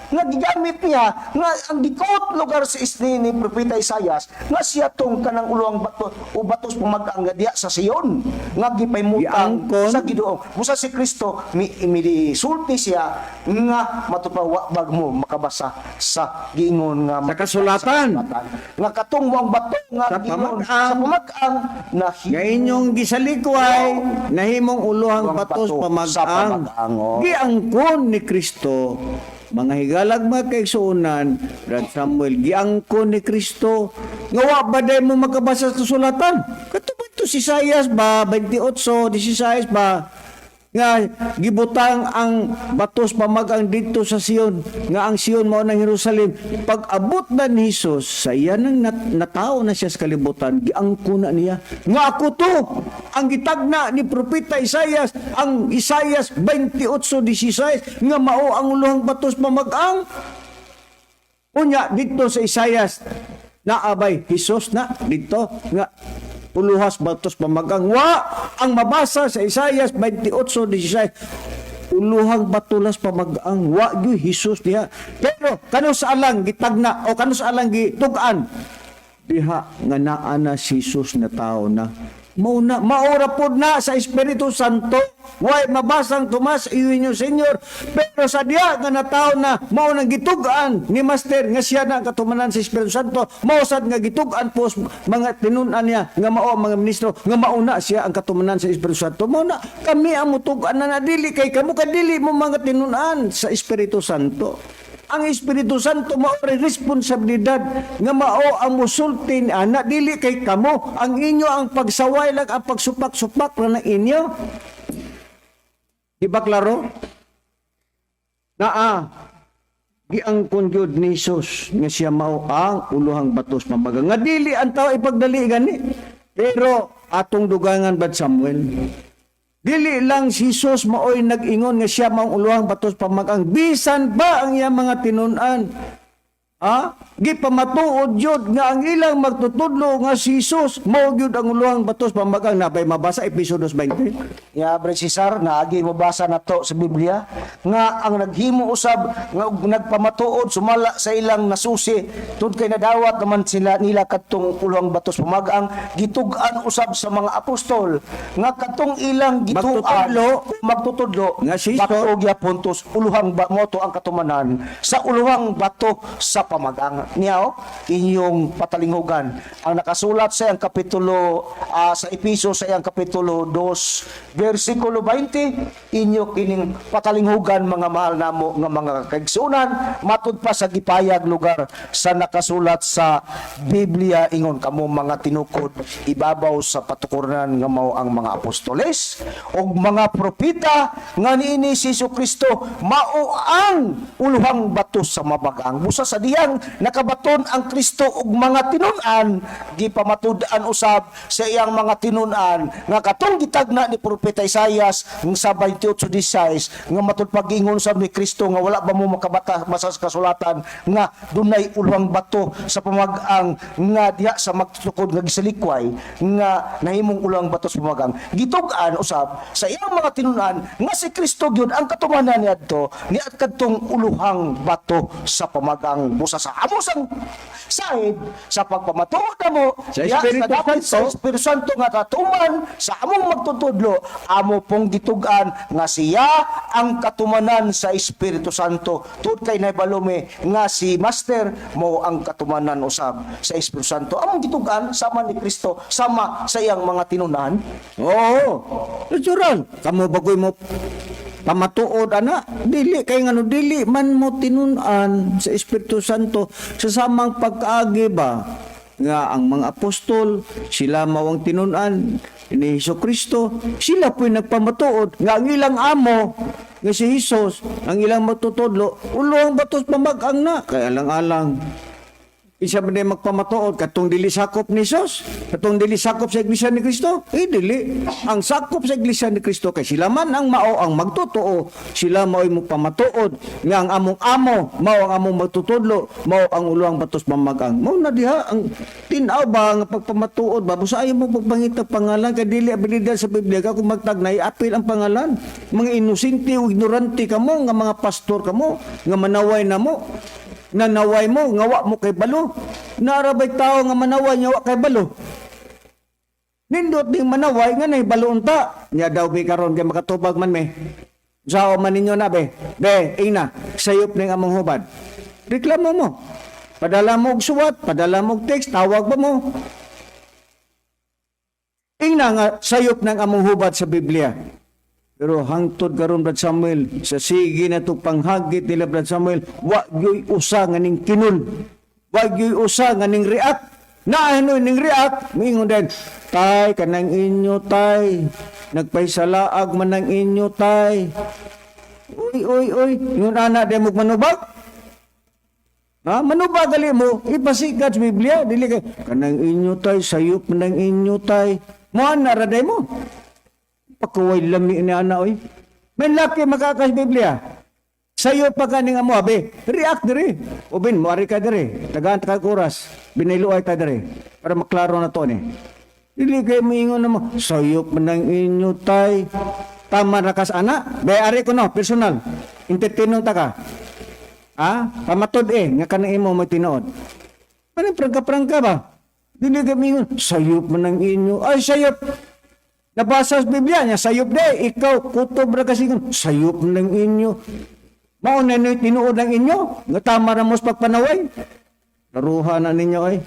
nga gigamit niya nga ang gikot lugar sa isni ni Propeta Isayas nga siya tong kanang uluhang bato o batos pamagang nga diha sa Sion nga gipaymutang Giangkon. sa Ginoo. Musa si Kristo mi sulti siya nga matupawa bag mo makabasa sa giingon nga Sa kasulatan. Nga katong mo ang bato nga Sa giingon pamag-ang. sa pamag-ang na Nga inyong gisalikway, nahimong uluhang Uluhang batos bato sa pamag-ang. pamag-ang, oh. Giangkon ni Kristo, mga higalag mga kaigsuonan, Brad Samuel, giangkon ni Kristo. Nga wa ba day mo makabasa sa kasulatan? Katubad to si Isaias ba, 28, 16 ba, nga gibutang ang batos pamagang didto sa Sion, nga ang Sion mao ng Jerusalem. Pag abot na ni Jesus sa iya nang natao na siya sa kalibutan, giangko na niya nga ako to ang gitagna ni propeta Isaias, ang Isaias 28:16, nga mao ang uluhang batos pamagang. Unya didto sa Isaias naabay Hesus na didto nga uluhas batos pamagang. Wa ang mabasa sa Isaias 28:16 uluhang batulas pamagang, wa gyud Hesus diha. Pero kano sa alang gitagna o kano sa alang gitug-an diha nga naa na si Jesus na tao na, mao na, maura pod na sa Espiritu Santo. Way mabasang Tomas Eugenio Senior, pero sa diha nga natao na, mao nang gitug-an ni Master nga siya na ang katumanan sa Espiritu Santo. Mao sad nga gitug-an po sa mga tinun-an niya nga mao ang mga ministro nga mao na siya ang katumanan sa Espiritu Santo. Mao na kami ang mutug-an na, dili kay kamo kadili mo mga tinun-an sa Espiritu Santo. Ang Espiritu Santo mao rin responsibilidad nga mao ang musulti ni ana, dili kay kamo. Ang inyo ang pagsaway lang, ang pagsupak-supak lang ng inyo. Di ba klaro? Naa giangkon gyud ni Jesus nga siya mao ang uluhang batos pamaga, nga dili ang tao ipagdali gani. Pero atong dugangan, Brad Samuel, dili lang si Jesus maoy nag-ingon nga siya maong uluhang batos pamagang, bisan ba ang iyang mga tinun-an. Ha? Gipamatuod yun nga ang ilang magtutudlo nga si Jesus mao gyud ang uluhang batos pamagang. Nabay mabasa Episo 2:20. Ya, Brad Cesar, naagi mabasa na to sa Biblia nga ang naghimo usab nga og nagpamatuod sumala sa ilang nasusi tud kay nadawat naman sila nila kadtong uluhang batos pamagang, gitug-an usab sa mga apostol nga kadtong ilang gituan Magtutudlo. Magtutudlo nga si Jesus. bato gyapon tos uluhang moto ang katumanan sa uluhang bato sa pamagang niya. Oh, inyong patalinghugan ang nakasulat sa iyang kapitulo sa Episo sa iyang kapitulo 2 versikulo 20. Inyo kining patalinghugan, mga mahal namo nga mga kaigsuonan. Matud pa sa gipayag lugar sa nakasulat sa Biblia, ingon kamo mga tinukod ibabaw sa patukurnan nga mao ang mga apostoles ug mga propeta, nga niini si Hesus Kristo mao ang uluhang bato sa mabagang. Busa sa diyang nakabaton ang Kristo ug mga tinun-an, gipamatud-an usab sa iyang mga tinun-an nga katong gitagna ni propeta Isayas ng sa 28:16, nga matud pag-ingon usab ni Kristo nga wala ba mo makabata masa sa kasulatan nga dunay uluhang bato sa pamagang nga diha sa magtukod nga gisalikway nga nahimong uluhang bato sa pamagang. Gitug-an usab sa iyang mga tinun-an nga si Kristo gyud ang katumanan niadto ni at kadtong uluhang bato sa pamagang. Busa sa amo sang sahid sa pagpamatuod namo sa diha Espiritu sa dapit sa Santo. Espiritu Santo nga katuman sa among magtutudlo, amo pong gitug-an nga siya ang katumanan sa Espiritu Santo, tud kay naibalome nga si Master mo ang katumanan usab sa Espiritu Santo. Among gitug-an sama ni Kristo, sama sa iyang mga tinunan. Oo. Natural. Kamo bagoy mo pamatuod ana, dili kay ngano dili man mo tinun-an sa Espiritu Santo sa samang pagkaagi ba nga ang mga apostol sila mao ang tinun-an ni Hesus Kristo. Sila po'y nagpamatuod nga ang ilang amo nga si Hesus ang ilang matutudlo, ulo ang batos pamag-ang na kay alang-alang. Isa man din magpamatuod katong dili sakop ni Jesus, katong dili sakop sa Iglesia ni Cristo, eh dili. Ang sakop sa Iglesia ni Cristo kay sila man ang mao ang magtotoo, sila mao'y magpamatuod nga ang among amo, mao ang among magtutudlo, mao ang uluhang batos pamagang. Mao na diha ang tin-aw ba nga pagpamatuod ba, busa ayaw mo pagpangitag pangalan kay dili abilidad sa Biblia ka kung magtagnay apil ang pangalan. Mga inosente o ignorante kamo nga mga pastor kamo nga manaway na mo, nanaway mo nga wa mo kay balo. Narabay tao nga manaway nga wa kay balo. Nindot ding manaway nga nay balo unta. Nya daw bi karon kay makatubag man me. Sao man ninyo na be. Be, ina, sayop ning among hubad. Reklamo mo. Padala mo og suwat, padala mo og text, tawag ba mo? Ingna nga sayop ng among hubad sa Biblia. Pero hangtod karon, Brad Samuel, sa sige na itong panghagit nila, Brad Samuel, wa gyoy usa nga ning kinul. Wa gyoy usa nga ning react. Naanoy ning react, miingon din, "Tay, kanang inyo, tay. Nagpaisalaag man ang inyo, tay." Uy, uy, uy, yun ana di mo manubag. Ha? Manubag gali mo, ipasikat sa Biblia, dili kay kanang inyo, tay, sayop man ang inyo, tay. Mo ana ra day mo. Pagkaway lami ni ana oy. May laki makakas Biblia. Sayo pa kaning amo abe, react diri. Ubin mo ari ka diri. Tagaan ta kag oras, biniluay ta diri para maklaro na to ni. Dili kay moingon na mo, sayop man ang inyo, tay. Tama ra kas ana. Be ari ko no, personal. Entertainon ta ka. Ha? Pamatod eh, nga kanang imo mo tinuod. Ano, prangka-prangka ba? Dili kay moingon, sayop man ang inyo. Ay, sayop. Nabasa sa Biblia niya, sayop de, ikaw, kutob ra kasi, sayop ng inyo. Mao na niyo tinuod ng inyo, nga tama ra mo sa pagpanaway. Laruha na ninyo ay.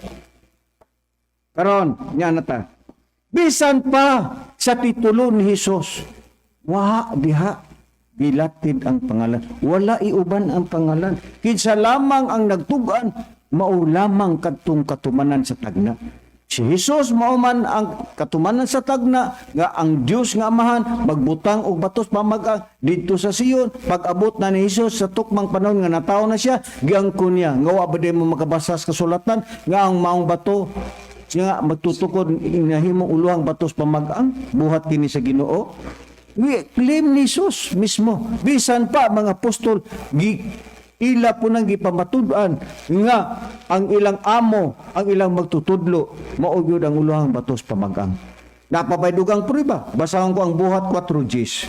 Karon, nya na ta. Bisan pa sa titulo ni Jesus, wa diha gilatid ang pangalan. Wala iuban ang pangalan. Kinsa lamang ang nagtug-an, mao lamang kadtong katumanan sa tagna. Si Jesus mao man ang katumanan sa tagna nga ang Dios nga Amahan magbutang og batos pamag didto sa Sion. Pag-abot na ni Jesus sa tukmang panahon nga natawo na siya, giangkon niya nga wa ba di mo makabasa sa kasulatan nga ang maong bato nga magtutukod nahimong uluhang batos pamag-ang buhat kini sa Ginoo. We claim ni Jesus mismo. Bisan pa mga apostol gi ila po nang gipamatud-an nga ang ilang amo, ang ilang magtutudlo, mao gyud ang uluhang batos pamagang. Napabay dugang prueba. Basahon ko ang Buhat 4 Gs.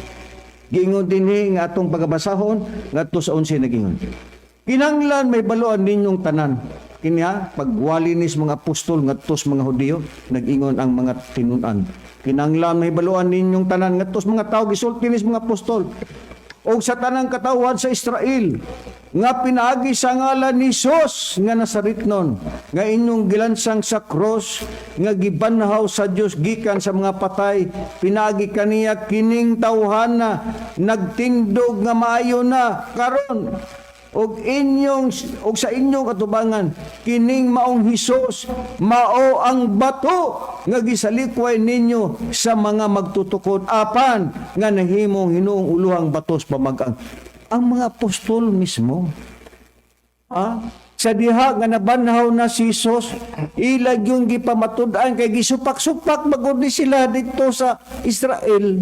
Giingon dinhi nga atong pagabasahon ngadto sa 11 nagingon. Kinanglan may baluan ninyong tanan. Kinya pagwali nis mga apostol ngadto sa mga Hudiyo, nag-ingon ang mga tinun-an. Kinanglan may baluan ninyong tanan ngadto sa mga tawo, gisulti nis mga apostol, og sa tanang katawhan sa Israel nga pinaagi sa ngalan ni Jesus nga Nazaretnon nga inyong gilansang sa cross nga gibanhaw sa Dios gikan sa mga patay, pinaagi kaniya kining tawhana nagtindog nga maayo na karon. Og sa inyong atubangan kining maong Hesus mao ang bato nga gisalikway ninyo sa mga magtutukod apan nga nahimong hinuong uluhang batos pamagang. Ang mga apostol mismo. Ah, sa diha nga nabanhaw na si Jesus, ilag yung gipamatud-an kay gisupak-supak magud ni sila dito sa Israel.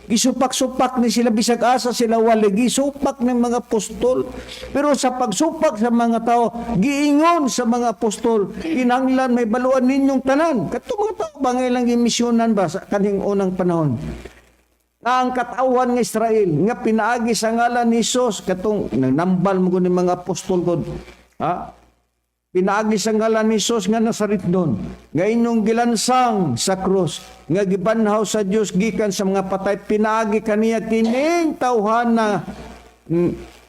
Gisupak-supak ni sila bisag asa sila wali, gisupak ng mga apostol. Pero sa pagsupak sa mga tao, giingon sa mga apostol, kinanglan may baluan ninyong tanan. Kato mga tao ba nga ilang gimisyonan ba sa kaning unang panahon? Nga ang katawhan ng Israel nga pinaagi sa ngalan ni Jesus, katong nambal mo ni mga apostol god, ha, pinaagi sa ngalan ni Jesus nga Nazaretnon nga inyong gilansang sa krus nga gibanhaw sa Dios gikan sa mga patay, pinaagi kaniya kining tawhana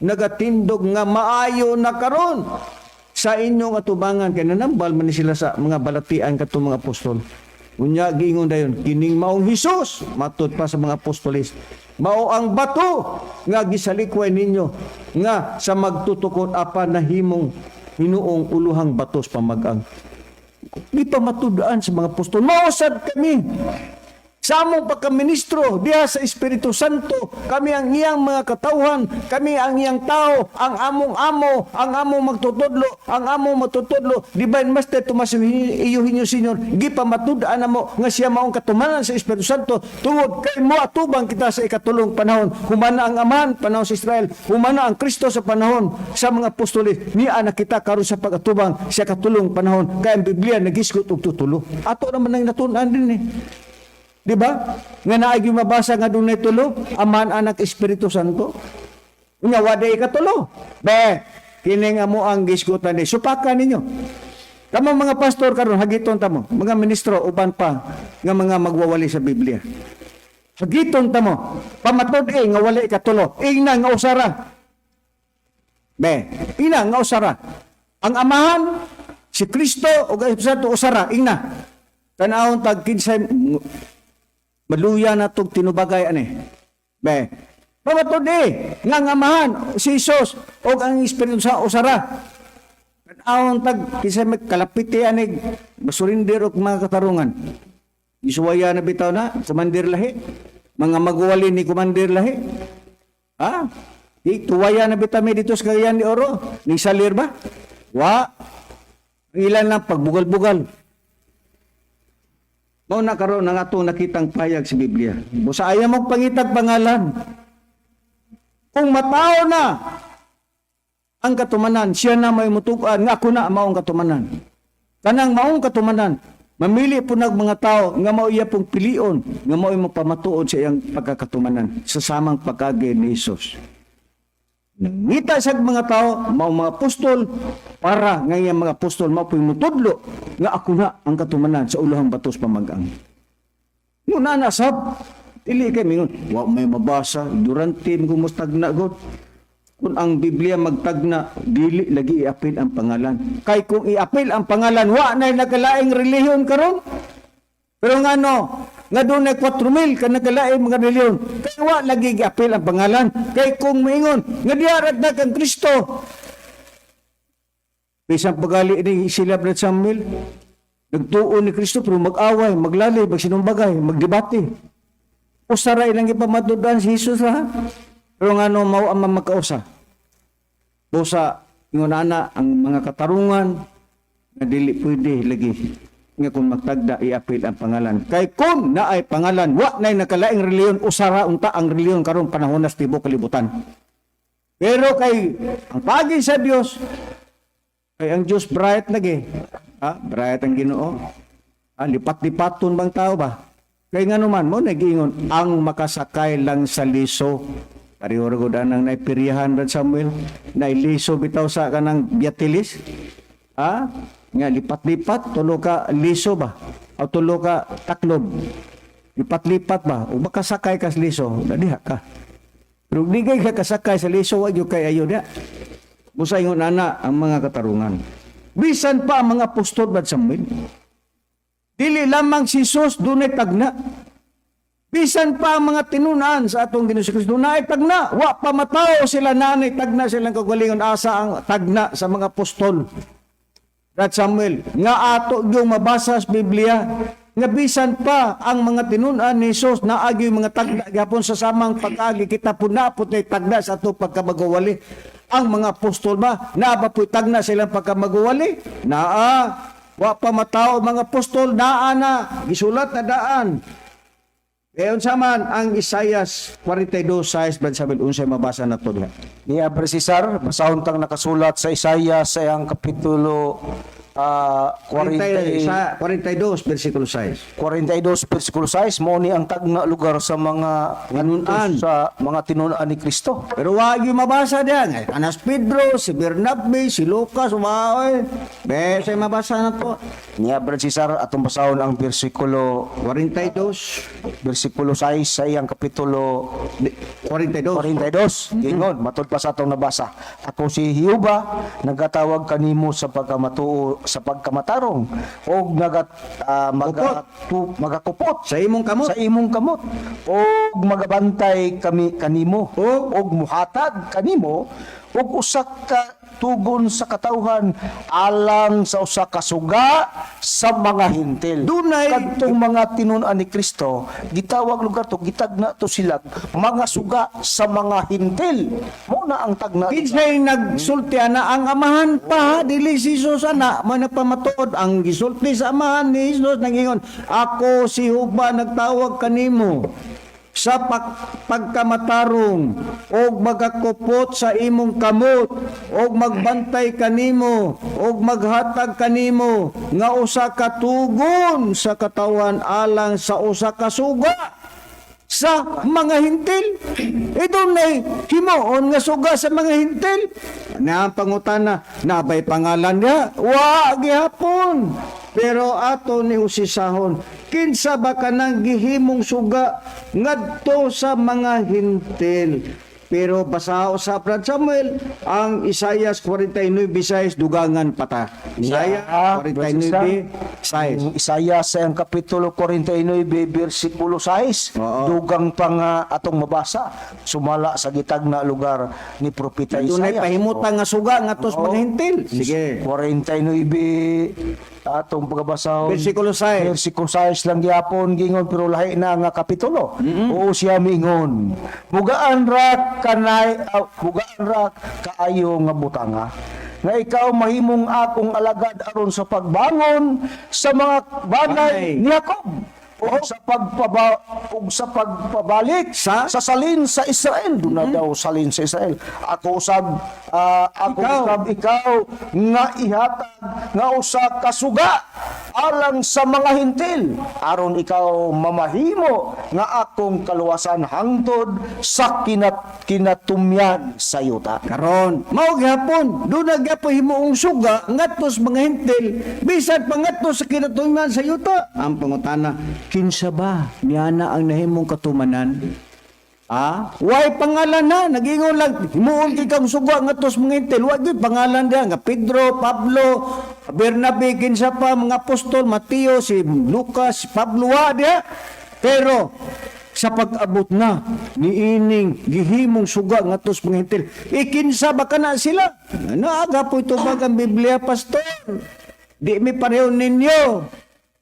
nagatindog nga maayo na karon sa inyong atubangan, kay nanambal man ni sila sa mga balatian katong mga apostol. Unya giingon dayon, kining maong Hesus, matud pa sa mga apostoles, mao ang bato nga gisalikway ninyo nga sa magtutukod apan nahimong hinuong uluhang batos pamagang. Gipamatud-an sa mga apostol, mao sad kami. Sa among pagkaministro diha sa Espiritu Santo, kami ang iyang mga katawhan, kami ang iyang tao, ang among amo, ang among magtutudlo, ang among matutudlo, Divine Master Tomas Eugenio Senior, gipamatud-an namo nga siya maong katumanan sa Espiritu Santo tungod kay moatubang kita sa ikatulong panahon. Humana ang Amahan panahon sa Israel, humana ang Kristo sa panahon sa mga apostoles, niya na kita karon sa pag-atubang sa ikatulong panahon, kay ang Biblia nagisgot og tutulo. Ato naman ang natun-an din eh. Di ba? Nga naay mabasa nga dunay tulo, Amahan, Anak, Espiritu Santo. Unya waday ikatulo. Be, kini nga mo ang gisgutan ni. Supaka ninyo. Kamo mga pastor karon hagiton tamo, mga ministro uban pa nga mga magwawali sa Biblia. Hagiton tamo, pamatud eh nga wala ikatulo. Ingna nga usara. Be, ina nga usara. Ang Amahan, si Kristo ug ang Espiritu Santo usara, ingna. Tanawon tag kinsay maluya na tog tinubagay ani. Be, pamatud eh nga ang Amahan, si Jesus ug ang Espiritu sa usara. Tanawon tag kinsay magkalapiti ani masurrender og mga katarungan. Isuwaya na bitaw na, kumandir lahi. Mga magwali ni kumandir lahi. Ha? Di, tuwaya na bitaw may dito sa Cagayan de Oro. Ni salir ba? Wa. Ang ilan lang pagbugal-bugal. Mao na karon ang atong nakitang payag sa Biblia. Busa ayaw mo pangitag pangalan. Kung matao na ang katumanan, siya na may mutukan, nga ako na maong katumanan. Kanang maong katumanan, mamili po nag mga tao nga mao iya pong pilion, nga mao imong pamatuod sa iyang pagkakatumanan sa samang pagkagi ni Jesus. Nangita sa mga tao, mao mga apostol, para nga iyang mga apostol mao po'y mutudlo nga ako na ang katumanan sa ulahang batos pamagang. Muna na sab, dili kay mingon, wa may mabasa, durante mo mustagna god. Kung ang Biblia magtagna, dili lagi iapil ang pangalan. Kay kung iapil ang pangalan, wa na nagkalaing relihiyon karon. Pero nga no, nga doon ay 4,000 ka nagkalaing mga relihiyon. Kay wa lagi giapil ang pangalan. Kay kung moingon, nga diarat na kang Kristo. Bisan pagali ni sila Brad Samuel, nagtuon ni Kristo pero mag-away, maglalay, magsinumbagay, magdebate. Usara ilang ipamatudan si Jesus ha. Pero nga no, mao ang magkausa. Busa, ingon ana ang mga katarungan nga dili pwede lagi nga kung magtagda iapil ang pangalan. Kay kung naay pangalan, wa nay nakalaing reliyon, usara unta ang reliyon karon panahon na sa tibuok kalibutan. Pero kay ang pagi sa Dios, kay ang Dios bright lagi. Ha? Bright ang Ginoo. Ah, lipat-lipaton bang tao ba? Kay nga naman mo nagiingon ang makasakay lang sa liso. Pareho ra gud anang naipiryahan Brad Samuel, nailiso bitaw sa kanang biatilis. Ha? Nga lipat-lipat tulo ka liso ba? O tulo ka taklob. Lipat-lipat ba? O makasakay ka sa liso, diha ka. Pero di kay ka kasakay sa liso, wa gyud kay ayo diha. Busa ingon ana ang mga katarungan. Bisan pa ang mga apostol, Brad Samuel. Dili lamang si Jesus dunay tagna. Bisan pa ang mga tinunan sa atong Ginoo si Kristo naay tagna. Wa pa matao sila nanay tagna silang kagalingon, asa ang tagna sa mga apostol. Brad Samuel, nga ato yung mabasa sa Biblia, nga bisan pa ang mga tinunan ni Jesus naagi yung mga tagna gyapon sa samang pag-agi kita po na po tagna sa ato pagkamagawali. Ang mga apostol ba, naa ba po'y tagna silang pagkamagawali? Naa. Wa pa matao mga apostol, naa na. Gisulat na daan. Eh, unsa man ang Isaias 42:6, Brad Samuel, unsay mabasa na to diha? Niya Brad Cesar, basahon tang nakasulat sa Isaiah sa iyang kapitulo 40, Sa 42 versikulo 6. 42 versikulo 6, mao ni ang tagna lugar sa mga Tinunan. sa mga tinunan ni Kristo. Pero wag yung mabasa diyan. Ay, Anas Pedro, si Bernabe, si Lucas, wow. Be, say mabasa na to. Niya Brad Cesar, atong basahon ang versikulo 42, versikulo 6 sa iyang kapitulo 42. 42. Gingon, matud pa sa atong nabasa. Ako si Jehova, nagatawag kanimo sa pagkamatuo, sa pagkamatarong og nagat magakupot Sa imong kamot. sa imong kamot og magabantay kami kanimo og muhatag kanimo og usa ka tugon sa katawhan alang sa usa ka suga sa mga Hintil. Kadtong mga tinun-an ni Kristo, gitawag lugar to, gitagna to sila mga suga sa mga Hintil. Mo na ang tagna. Kinsay nagsulti ana? Ang Amahan pa, dili si Jesus ana man nagpamatuod. Ang gisulti sa Amahan ni Jesus, nangingon, "Ako si Jehova, nagtawag kanimo sa pagkamatarong og magakupot sa imong kamot og magbantay kanimo og maghatag kanimo nga usa ka tugon sa katawan alang sa usa ka suga sa mga Hintil." Ito na himuon nga suga sa mga Hintil. Na ang pangutana, nabay pangalan niya? Wa gihapon. Pero ato ni usisahon, kinsa ba kanang gihimong suga ngadto sa mga Hintil? Pero basa sa Brad Samuel ang Isaiah 49:6, dugangan pata. Isaiah 49:6. Ang Isaiah sa ang kapitulo 49 bersikulo 6, dugang pa nga atong mabasa sumala sa gitagna lugar ni Propeta Dunay Isaiah. pahimutang nga suga ngadto sa mga Hintil. Sige. 49 atong pagabasahon. Versikulo 6. Versikulo 6 lang gyapon gingon, pero lahi na nga kapitulo. Oo, siya mingon. Mugaan ra kanay, mugaan ra kaayo nga butanga nga ikaw mahimong akong alagad aron sa pagbangon sa mga banay Banay. ni Jacob ug sa pagpabalik Sa? sa salin sa Israel. Doon na daw salin sa Israel. Ako usab, ako Ikaw. usab ikaw nga ihatag nga usa ka suga alang sa mga Hintil aron ikaw mamahimo nga akong kaluwasan hangtod sa kinatumyan sa yuta. Karon, mao gyapon, doon na gyapon himuong suga ngadto sa mga Hintil, bisan pa ngadto sa kinatungnan sa yuta. Ang pangutana, kinsa ba niana ang nahimong katumanan? Ah, way pangalan na, nagingon lang himuon kay kang suga ngadto sa mga Hintil, wa gyud pangalan diha nga Pedro, Pablo, Bernabe, kinsa pa mga apostol, Mateo, si Lucas, si Pablo, wa diha. Pero sa pag-abot na niining gihimong suga ngadto sa mga Hintil, ikinsa ba kana sila? Naaga po ito ang Biblia, pastor. Di mi pareho ninyo.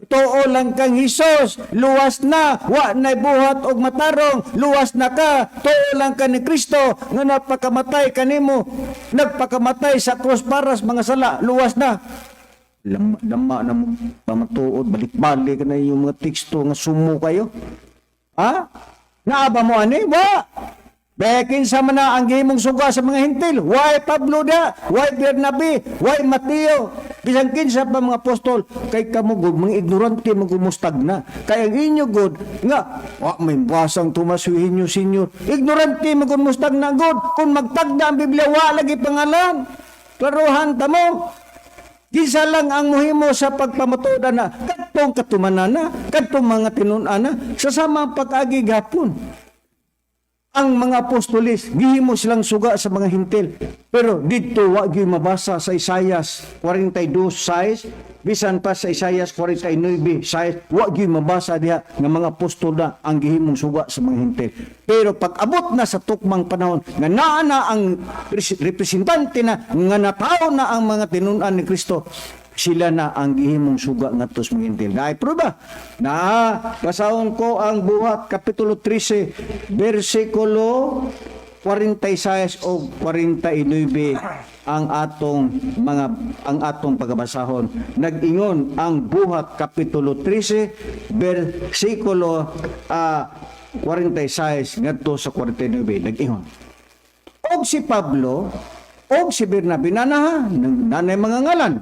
Tuo lang kang Hesus, luwas na, wa na buhat og matarong, luwas na ka. Tuo lang ka ni Kristo nga napakamatay kanimo, nagpakamatay sa krus para sa mga sala, luwas na. Lama, lama na mo pamatuod, balik-balik na yung mga teksto nga sumo kayo. Ha? Naaba mo ani? Wa! Bekin sa man na ang gihimong suga sa mga Hintil? Why Pablo da? Why Bernabe? Why Mateo? Bisan kinsa pa mga apostol, kay kamo gud mga ignorante magumustag na. Kay ang inyo gud nga wa may basang Tomas Eugenio Senior. Ignorante magumustag na gud. Kung magtagda ang Biblia, wa lagi pangalan. Klaruhan ta mo. Kinsa lang ang muhimo sa pagpamatuodan na kadtong katumanana, kadtong mga tinun-an na sa samang pag-agi gapon. Ang mga apostolis, gihimo silang suga sa mga Hintil. Pero dito wa gyud mabasa sa Isaias 42:6, bisan pa sa Isaias 49:6, wa gyud mabasa diha nga mga apostol na ang gihimong suga sa mga Hintil. Pero pag abot na sa tukmang panahon nga naa na ang representante na nga natawo na ang mga tinun-an ni Kristo, sila na ang gihimong suga ngadto sa mga Hintil. Naay prueba. Na basahon ko ang Buhat kapitulo 13 bersikulo 46 o 49 ang atong pagabasahon. Nag-ingon ang Buhat kapitulo 13 bersikulo 46 ngadto sa 49. Nag-ingon. Og si Pablo og si Bernabe, nanaha nanay mga ngalan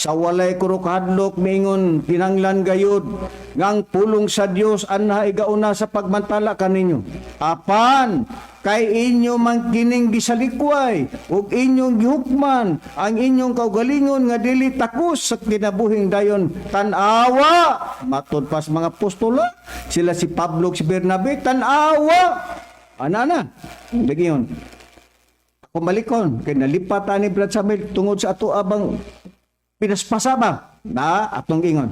sa walay kurukadlok, mingon, "Kinanglan gayud nga ang pulong sa Dios anha igauna sa pagmantala kaninyo. Apan kay inyo man kining gisalikway ug inyong gihukman ang inyong kaugalingon nga dili takos sa kinabuhing dayon." Tan-awa, matud pa sa mga apostola, sila si Pablo ug si Bernabe, tan-awa ana na Dagiyon ako malikon kay nalipat ani Brad Samuel tungod sa ato abang pinaspasaba na atong ingon.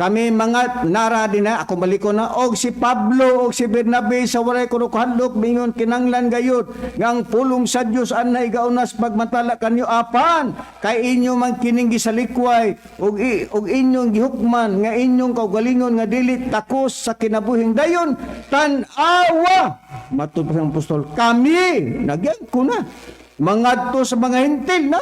Kami mga nara din na, ako baliko na, og si Pablo og si Bernabe sa walay kuno kahadlok mingon, kinanglan gayud nga ang pulong sa Dios anay gaunas pagmantala kanyo, apan kay inyo man kining gisalikway og inyong gihukman nga inyong kaugalingon nga dili takos sa kinabuhing dayon. Tan-awa, matud pa sa apostol, kami nagyan ko na mangadto sa mga Hentil na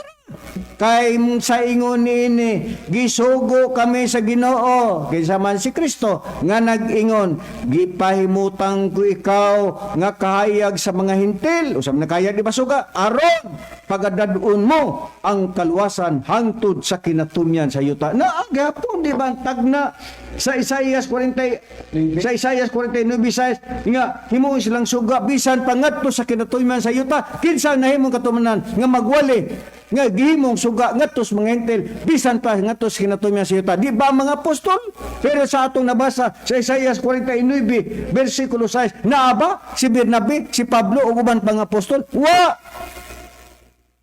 kay sa ingon niini gisugo kami sa Ginoo, kinsa man si Kristo, nga nag-ingon, "Gipahimutang ko ikaw nga kahayag sa mga Hentil," usab na kahayag di ba suga, "aron pagadad-on mo ang kaluwasan hangtod sa kinatumyan sa yuta." Na gihapon di ba ang tagna sa Isaias 40, sa Isaias 49 nga himuon silang suga bisan pangadto sa kinatumyan sa yuta? Kinsa nahimong katumanan nga magwali nga gihimong suga ngadto sa mga Hentil bisan pa ngadto sa kinatumyan sa yuta? Di ba ang mga apostol? Pero sa atong nabasa sa Isaias 49 versikulo 6, naa ba si Bernabe, si Pablo ug uban pang apostol? Wa.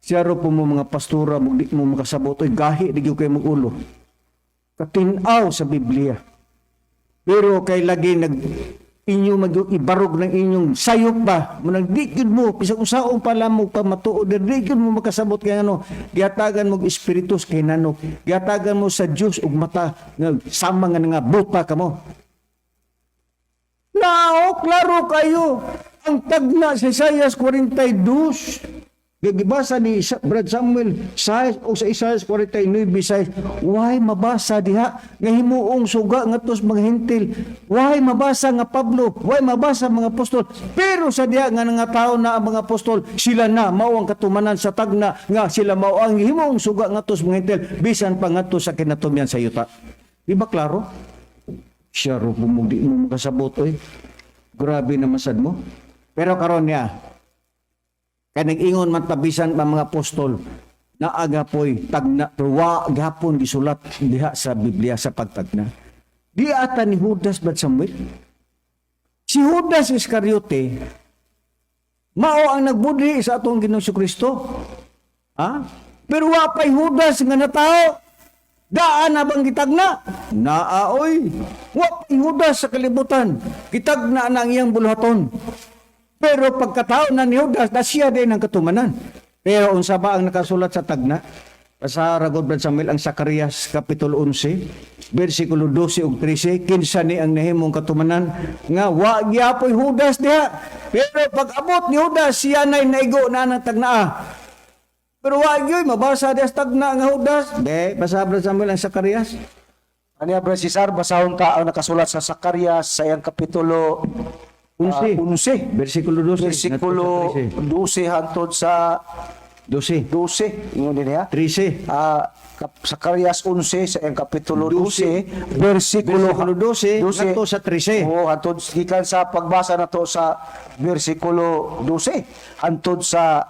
Siya ro po mo mga pastora mo, di mo makasabot oy, gahi di gyud kay mong ulo. Katinaw sa Biblia. Pero kay lagi nag inyo mag ibarog ng inyong sayop ba mo nang di gyud mo bisag unsaon pa mo pa matuod, di gyud mo makasabot kay ano, gihatagan mo og espiritu sa kahinanok, gihatagan mo sa Dios og mata nga sama nga nga buta kamo. Nao, klaro kayo. Ang tagna sa Isaias 42. Gibasa ni Brad Samuel sa o sa Isaias 49 6. Why mabasa diha nga himuong suga ngadto sa mga Hentil? Why mabasa nga Pablo? Why mabasa mga apostol? Pero sa diha nga tao na ang mga apostol, sila na mao ang katumanan sa tagna nga sila mao ang himuong suga ngadto sa mga Hentil bisan pa ngadto sa kinatumyan sa yuta. Di ba klaro? Siya ro po mo, di mo makasabot oy. Grabe naman sad mo. Pero karon niya, kay nag-ingon man tabisan pa mga apostol, naa poy tagna, pero wa gihapon gisulat diha sa Biblia sa pagtagna. Di ata ni Judas ba, Samuel? Si Judas Iscariote, mao ang nagbudhi sa atong Ginoong Kristo. Ha? Pero wa pa'y Judas nga natao. Daan na bang gitagna? Naa oy. Wa pa'y Judas sa kalibutan. Gitagna na ang iyang buluhaton. Pero pagkatao na ni Judas, na siya din ang katumanan. Pero unsa ba ang nakasulat sa tagna? Sa Ragod, Brad Samuel, ang Zacarias Kapitulo 11, versikulo 12 ug 13, kinsa ni ang nahimong katumanan nga wa gyapoy Judas diha. Pero pag abot ni Judas, siya na'y naigo na ng tagnaa. Pero wa gyoy mabasa diha sa tagna nga Judas. De, basa, Brad Samuel, ang Zacarias. Aniya, Brad Cesar, basahon ta ang nakasulat sa Zacarias sa iyang kapitulo 11. 11. Versikulo 12. Versikulo 12 hantod sa 12. 12. Ingon din niya. 13. Zacarias 11 sa iyang kapitulo 12, versikulo Versikulo 12, ngadto sa 13. Oo, hantod gikan sa pagbasa nato sa versikulo 12 hantod sa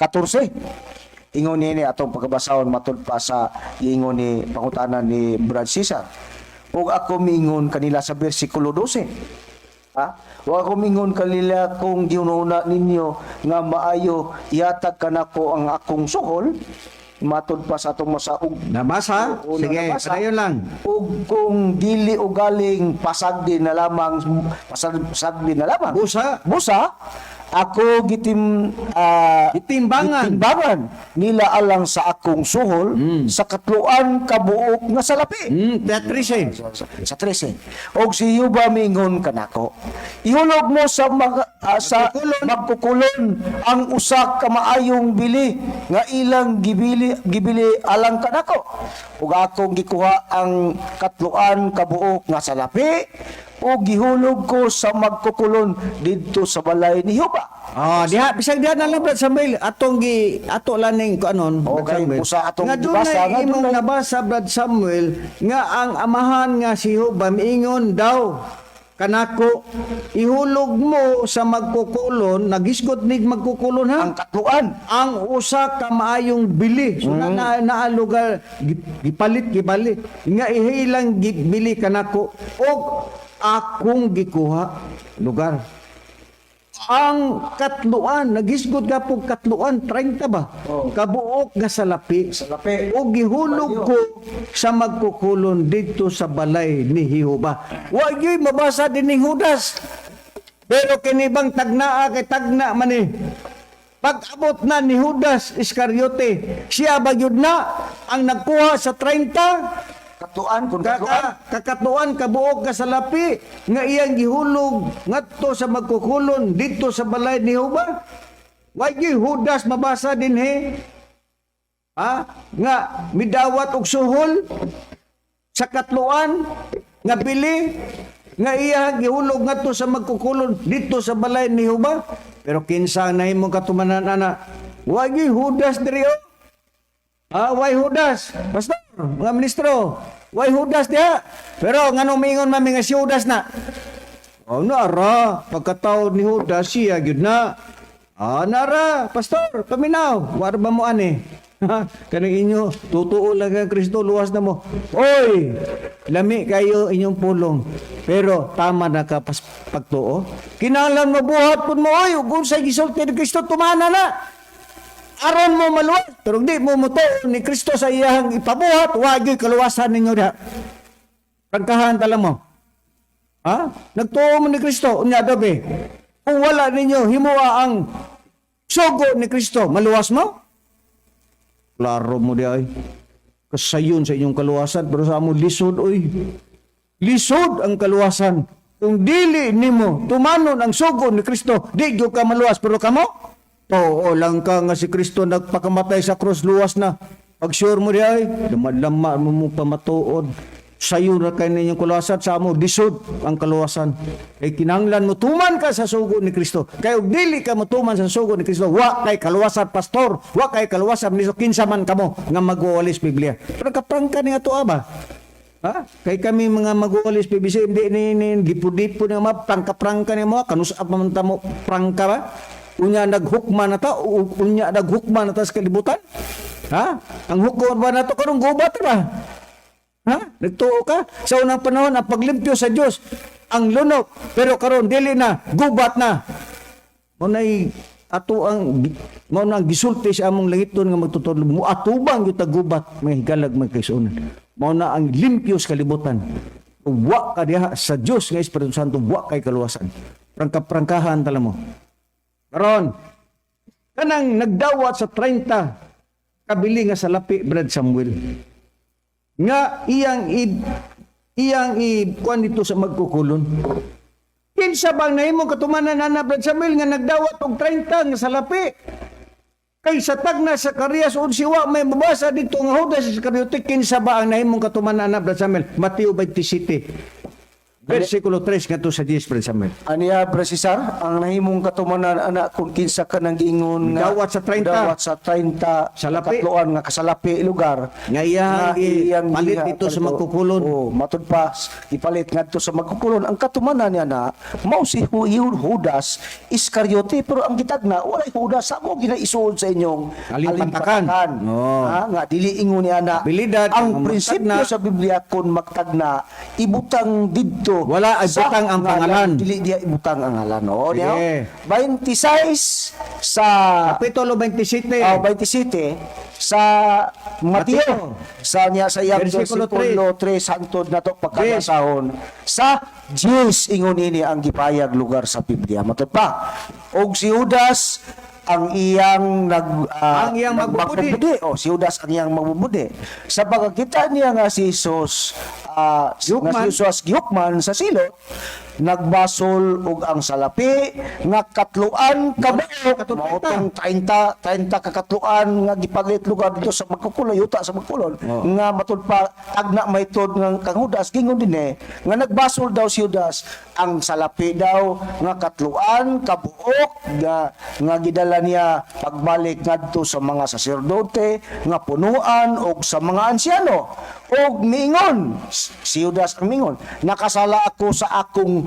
14. Ingon niini atong pagkabasahon matud pa sa giingon ni pangutana ni Brad Cesar. "Ug ako mingon kanila," sa versikulo 12. Ha? "Ug ako mingon kanila, kung gihuna ninyo nga maayo, ihatag kanako ang akong suhol," matud pa sa atong masaog. Nabasa? Oo, Sige, nabasa. padayon lang. "Ug kung dili ugaling pasagdi na lamang, pasagdi na lamang." Busa. Busa ako gitim Gitimbangan. Gitimbangan nila alang sa akong suhol sa katluan ka buok nga salapi. 13. Sa 13. "Og si Yuba mingon kanako, ihulog mo sa mga sa magkukulon ang usa ka maayong bili nga ilang gibili gibili alang kanako. Ug akong gikuha ang katluan ka buok nga salapi ug gihulog ko sa magkukulon didto sa balay ni Yuba." Oh, diha bisag diha na lang, Brad Samuel, atong gi ato laning kuanon. Oh, Brad kay Samuel. usa atong nga gibasa, dunay nga imong nabasa, Brad Samuel, nga ang amahan nga si Jehova miingon daw kanako, ihulog mo sa magkukulon, nagisgot nig magkukulon ha, Ang katluan. Ang usa ka maayong bili. So na, na lugar gipalit gipalit nga ihilang gibili kanako ug akong gikuha lugar. Ang katluan, naghisgot ka po katluan, 30 ba? Oh. Kabuok nga salapi. Salapi. O gihulog ko sa magkukulon dito sa balay ni Jehova. Wa gyud mabasa din ni Judas. Pero kini bang tagnaa kay tagna man eh. Pag-abot na ni Judas Iscariote, siya ba gyud na ang nagkuha sa 30 Katluan kun katluan. Kakatuan kabuok ka salapi nga iyang gihulog ngadto sa magkukulon dito sa balay ni Jehova. Why gyud Judas mabasa dinhi? Ha? Nga midawat og suhol sa katluan nga bili nga iya gihulog ngadto sa magkukulon dito sa balay ni Jehova. Pero kinsa ang nahimong katumanan ana? Why gyud Judas diri oh? Ah, why Judas? Pastor, mga ministro, why Judas diha? Pero ngano miingon mami nga si Judas na? Oh, nara, pagkatao ni Judas siya gyud na. Ah, nara, pastor, paminaw, wala ba mo ani? Kanang inyo, totoo lang ang Kristo, luwas na mo. Oy, lami kayo inyong pulong. Pero tama na ka pas pagtuo. Kinahanglan mabuhat pud mo oy, ug unsay gisulti ni Kristo tumana na aron mo maluwas pero di mo mutuo ni Kristo sa iyang ipabuhat, wa gyud kaluwasan ninyo diha. Prangkahan tala mo, ha, nagtuo mo ni Kristo, unya daw be kung wala ninyo himoa ang sugo ni Kristo, maluwas mo. Klaro mo di ay kasayon sa inyong kaluwasan, pero sa amo lisod oy, lisod ang kaluwasan kung dili nimo tumanon ang sugo ni Kristo, di gyud ka maluwas. Pero kamo tuo lang ka nga si Kristo nagpakamatay sa krus, luwas na. Pag sure mo di ay lama mo mo pamatuod, sayo na kay ninyong kaluwasan. Sa amo lisod ang kaluwasan kay kinahanglan mo tuman ka sa sugo ni Kristo, kay og dili ka motuman sa sugo ni Kristo, wa kay kaluwasan, pastor, wa kay kaluwasan niso, kinsa man kamo nga magwawalis Biblia. Pero kaprangka ni ato ba? Ha? Kay kami mga magwawalis PBC, hindi ni dipo-dipo ni mga prangka-prangka ni mo, kanus-a man ta mo prangka ba? Unya naghukma na ta, unya naghukma na ta sa kalibutan? Ha? Ang hukma ba na to karong gubat ba? Ha? Nagtuo ka? Sa unang panahon, ang paglimpyo sa Dios, ang lunok, pero karon dili na, gubat na. Mao nay ato ang mao na ang gisulti sa among langiton nga magtutudlo mo atubang gyud ta gubat, mga higalag, mga kaigsuonan. Mao na ang limpyo sa kalibutan. Kung wa ka diha sa Dios nga Espiritu Santo, wa kay kaluwasan. Prangka-prangkahan tala mo. Karon kanang nagdawat sa 30 kabili nga salapi, Brad Samuel, nga iyang i kuan dito sa magkukulon. Kinsa bang nahimong katumanan ana, Brad Samuel, nga nagdawat og 30 nga salapi? Kay sa tagna sa Zacarias 11 wa may mabasa dito nga Judas Iscariote. Kinsa ba ang nahimong katumanan ana, Brad Samuel? Mateo 27 versikulo 3 ngadto sa 10, Brad Samuel. Aniya, Brad Cesar, ang nahimong katumanan ana kung kinsa ka nang giingon nga Dawat sa 30. dawat sa 30 Salapi. katluan nga kasalapi lugar Nga iyang gipalit dito sa magkukulon. Oh, matud pa ipalit ngadto sa magkukulon. Ang katumanan niya na mao si Judas Iscariote, pero ang gitagna walay Judas sa mo ginaisuod sa inyong Alimpatakan. alimpatakan. Oo. Ha, nga dili ingon niya na Abilidad, ang ang prinsipyo magtagna. sa Biblia kung magtagna ibutang didto Wala ay sa butang ang ngalan. pangalan. Dili diya ibutang ang ngalan. Oo, Sige. niya. 26 sa Kapitulo 27. Oh, 27 sa Mateo. Mateo. Sa niya sa iyang Versikulo versikulo 3 hangtod na to pagkabasahon sa Diyos ingon ini ang gipayag lugar sa Biblia. Matud pa. Og si Judas ang iyang nag Ang iyang magbubudi. magbubudi. Oh, si Judas ang iyang magbubudi. Sa pagkakita niya nga si Jesus nga Gihukman. si Jesus gihukman sa silot, nagbasol og ang salapi nga katluan kabuok, Katong mao tong 30 30 kakatluan nga gipalit lugar dito sa magkukulon, yuta sa magkulon, nga matud pa tagna maytud nga kang Judas gingon dinhi nga nagbasol daw si Judas ang salapi daw nga katluan kabuok nga gidala niya pagbalik ngadto sa mga saserdote nga punuan og sa mga ansyano. Og miingon si Judas, ang mingon, "Nakasala ako sa akong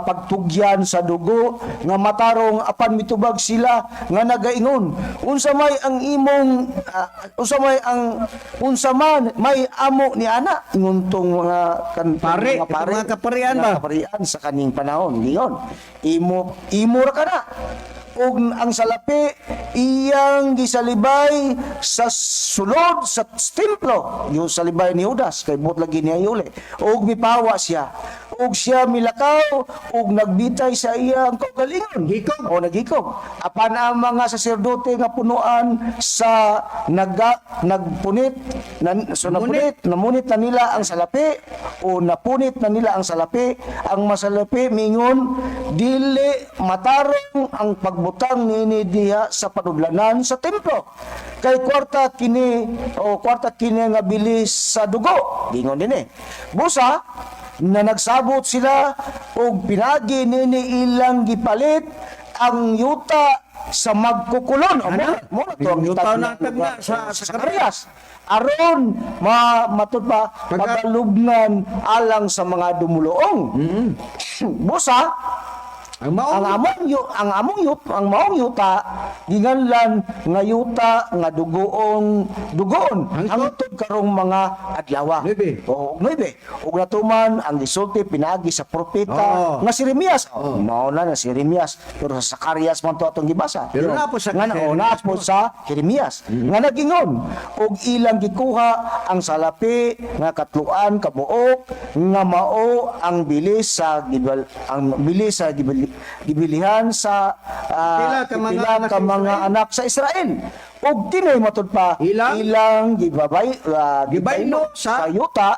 pagtugyan sa dugo nga matarong." Apan mitubag sila nga nagaingon, "Unsa may ang imong unsa may ang unsa man may amo ni ana?" Ingon tong mga kan, Pare, mga pare, mga kaparian mga ba? Kaparian sa kaning panahon. Ingon, "Imo imo ra kana." Ug ang salapi iyang gisalibay sa sulod sa templo, yung salibay ni Judas kay buot lagi niya iuli, ug mipawa siya, ug siya milakaw ug nagbitay sa iyang kaugalingon. Hikog. O naghikog. Apan ang mga saserdote nga punuan sa naga, nagpunit nan, so napunit namunit na nila ang salapi o napunit na nila ang salapi, ang masalapi mingon, "Dili matarong ang pagbutang nini diha sa panudlanan sa templo kay kwarta kini o kwarta kini nga bili sa dugo," gingon dinhi. Busa na nagsabot sila og pinagi nini ilang gipalit ang yuta sa magkukulon. O, Ano? mo na to ang Yung yuta tagna na tagna sa Sakarias. Aron ma matud pa pagalubngan alang sa mga dumuluong. Busa Ang mao ang maong yuta ginganlan nga yuta nga dugoong dugoon hangtod karong mga adlaw. Nuebe. O nuebe. Ug natuman ang gisulti pinaagi sa propeta nga si Jeremias. Mao na na si Jeremias, pero sa Sakarias man to atong gibasa. Pero naa po sa nga Jeremias naa po sa Jeremias nga nagingon, og ilang gikuha ang salapi nga katluan kabuok nga mao ang bilis sa gibal ang bilis sa gibilihan sa Pila ka mga pila anak ka sa mga Israel? Anak sa Israel. Ug kini matud pa Ilang? Ilang gibabay Gibaylo gibaylo sa sa yuta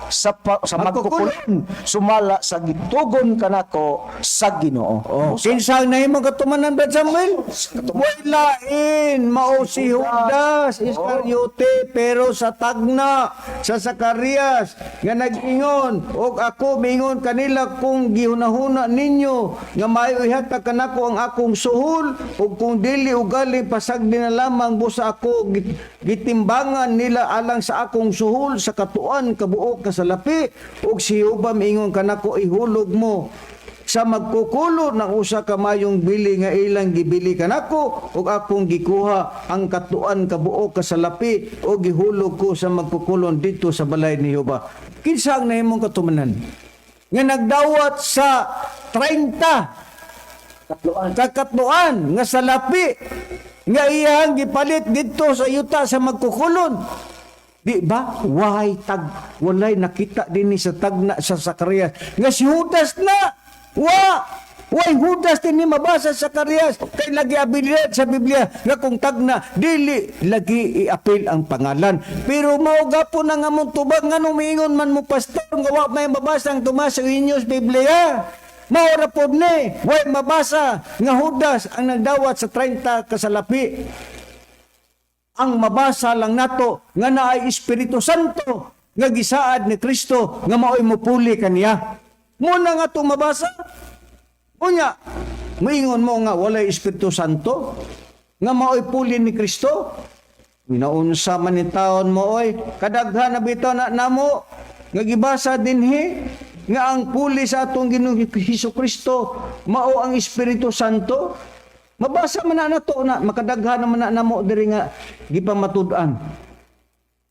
sa magkukulon. magkukulon sumala sa gitugon kanako sa Ginoo. Oh, kinsa ang nahimong katumanan, Brad Samuel? Walain mao si Judas Iscariote, pero sa tagna sa Sakarias nga nag-ingon, "Og ako miingon kanila, kung gihunahuna ninyo nga maayo ihatag kanako ang akong suhol, ug kung dili ugali pasagdi na lamang, busa ako gitimbangan nila alang sa akong suhol sa katuan kabuok ka salapi, ug si Jehova miingon kanako, ihulog mo sa magkukulo ng usa ka mayong bili nga ilang gibili kanako, ug akong gikuha ang katuan kabuok ka salapi ug gihulog ko sa magkukulon dito sa balay ni Jehova." Kinsa ang nahimong katumanan nga nagdawat sa 30 Katluan. Kakatluan nga salapi nga iyang gipalit didto sa yuta sa magkukulon? Di ba? Why tag walay nakita dinhi sa tagna sa Sakarias nga si Judas na. Wa Way Judas dinhi mabasa sa Sakarias kay lagi abilidad sa Biblia nga kung tagna dili lagi iapil ang pangalan. Pero mao gapon ang among tubag, nganong miingon man mo, pastor, nga wa may mabasa ang Tomas sa inyos Biblia. Mao ra pod ni, way mabasa nga Judas ang nagdawat sa 30 kasalapi. Ang mabasa lang nato nga naay Espiritu Santo nga gisaad ni Kristo nga maoy mupuli kaniya. Muna nga itong mabasa. Unya, moingon mo nga walay Espiritu Santo nga maoy puli ni Kristo. Minaunsa man ni taon mo oy, kadaghan na bitaw na namo nga gibasa dinhi nga ang puli sa atong Ginoong Hesus Kristo mao ang Espiritu Santo. Mabasa man na nato na makadaghan naman na namo diri nga gipamatud-an.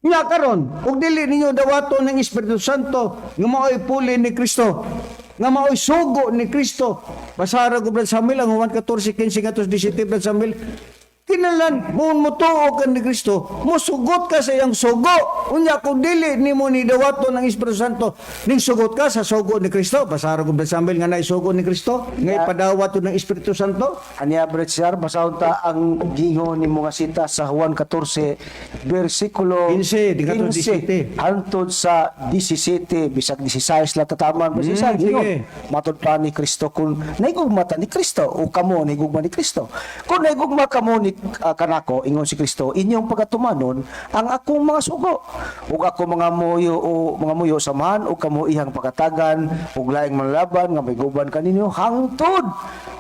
Nya karon, ug dili ninyo dawaton ng Espiritu Santo nga maoy puli ni Kristo, nga maoy sugo ni Kristo. Basara ko, Brad Samuel, ang Juan 14:15 ngadto 17, Brad Samuel. Kinalan mo motuo ka ni Kristo, mosugot ka sa iyang sugo. Unya kung dili nimo ni dawaton ng Espiritu Santo, ning sugot ka sa sugo ni Kristo. Basara ko, Brad Samuel, nga naay sugo ni Kristo, nga ipadawat ng Espiritu Santo. Aniya, Brad Sir, basahon ta ang gingon ni mga sita sa Juan 14 versikulo 15, di ka to 17. Hantod sa 17, bisag 16 lang tataman, Brad Sir. Gingon. Sige. Matod pa ni Kristo, kung naigugma ta ni Kristo o kamo naigugma ni Kristo. Kung naigugma kamo ni kanako, ingon si Kristo, inyong pagatumanon ang akong mga sugo ug ako mga muyo o mga muyo samahan ug kamo iyang pagatagan ug laing manlaban nga may guban kaninyo hangtod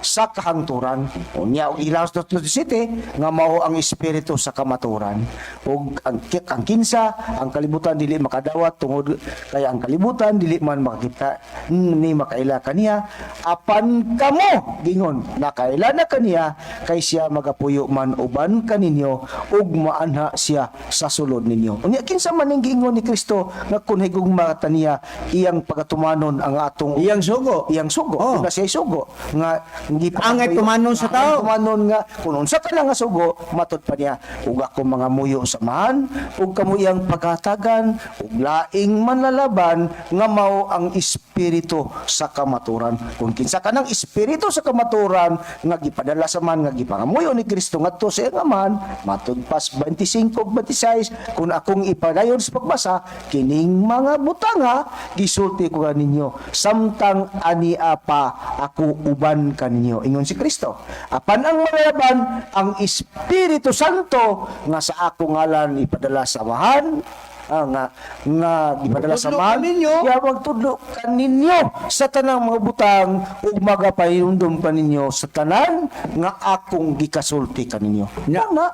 sa kahangturan. Unya og ilaw sa city nga mao ang espiritu sa kamaturan. Ug ang kinsa ang kalibutan dili makadawat tungod kay ang kalibutan dili man makakita ni makaila kaniya, apan kamo, gingon, nakaila na kaniya kay siya magapuyo man uban kaninyo ug maanha siya sa sulod ninyo. Unya kinsa man ning giingon ni Kristo nga kun higugma ta niya, iyang pagatumanon ang atong Iyang sugo. Iyang sugo. Oh. Una siya sugo nga Ang ay tumanon sa tao. Ang tumanon nga kung unsa ka lang nga sugo, matud pa niya, ug ako mga muyo samahan ug kamo iyang pagatagan ug laing manlalaban nga mao ang espiritu sa kamaturan. Kung kinsa ka ng espiritu sa kamaturan nga gipadala sa man nga gipangamuyo ni Kristo ngadto sa iyang Amahan, matud pas 25 ug 26, kung akong ipadayon sa pagbasa, kining mga butanga gisulti ko kaninyo samtang ania pa ako uban kaninyo, ingon si Kristo. Apan ang manlaban, ang Espiritu Santo nga sa ako ngalan ipadala sa Amahan, nga nga gipadala sa Magtudlo Amahan kaninyo. siya magtudlo kaninyo sa tanang mga butang ug magapahinumdom kaninyo sa tanan nga akong gikasulti kaninyo. Nya. Mao na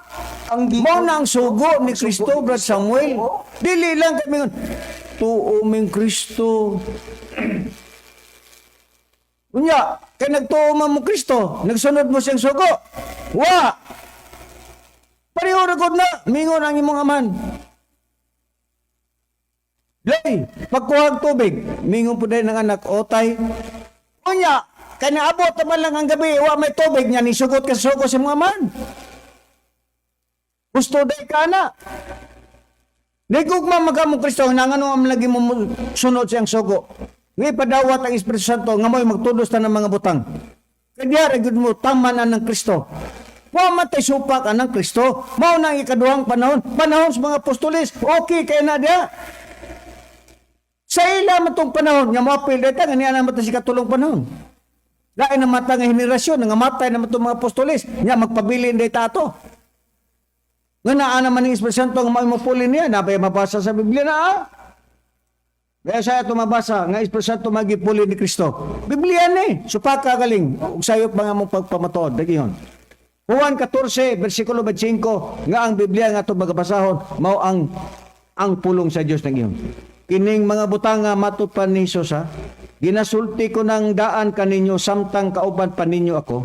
ang Mao na ang sugo ni Kristo, Brad Samuel. Oo. Dili lang kami ngon, tuo ming Kristo. Unya, kay nagtuo man mo Kristo, nagsunod mo siyang sugo. Wa! Pareho ra gud na, mingon ang imong aman. Lay, pagkuha og tubig, mingon po din ng anak, otay. Unya, kay naabot naman lang ang gabi, wa may tubig niya, nisugot ka sa sugo sa imong aman. Gusto day ka na. Nigugma magamo Kristo, nangano ang lagi mo sunod siyang sugo. Ngay padawat ang Espiritu Santo nga mo'y magtudos ta ng mga butang. Kaya ra gyud mo tama na ng Kristo. Wa man tay supak anang Kristo. Mao na ang ikaduhang panahon, panahon sa mga apostoles. Okay kay na diya. Sa ila man tong panahon nga moapil dayta nga niya naman ta si katulong panahon. Lain na mata nga henerasyon nga matay na man tong mga apostoles, nya magpabilin dayta ato. Nga naa naman ang Espiritu Santo nga mao'y mapuli niya, nabay mabasa sa Biblia na ah. Kaya saya ito mabasa, nga Espiritu Santo magipuli ni Kristo. Biblia ni, supaka galing, ug sayop mga mong pagpamatuod, dagiyon. Juan 14, versikulo 25, nga ang Biblia nga ato magabasahon, mao ang pulong sa Dios ng iyon. Kining mga butanga matud pa ni Jesus ha. Ginasulti ko ng daan kaninyo samtang kauban pa ninyo ako.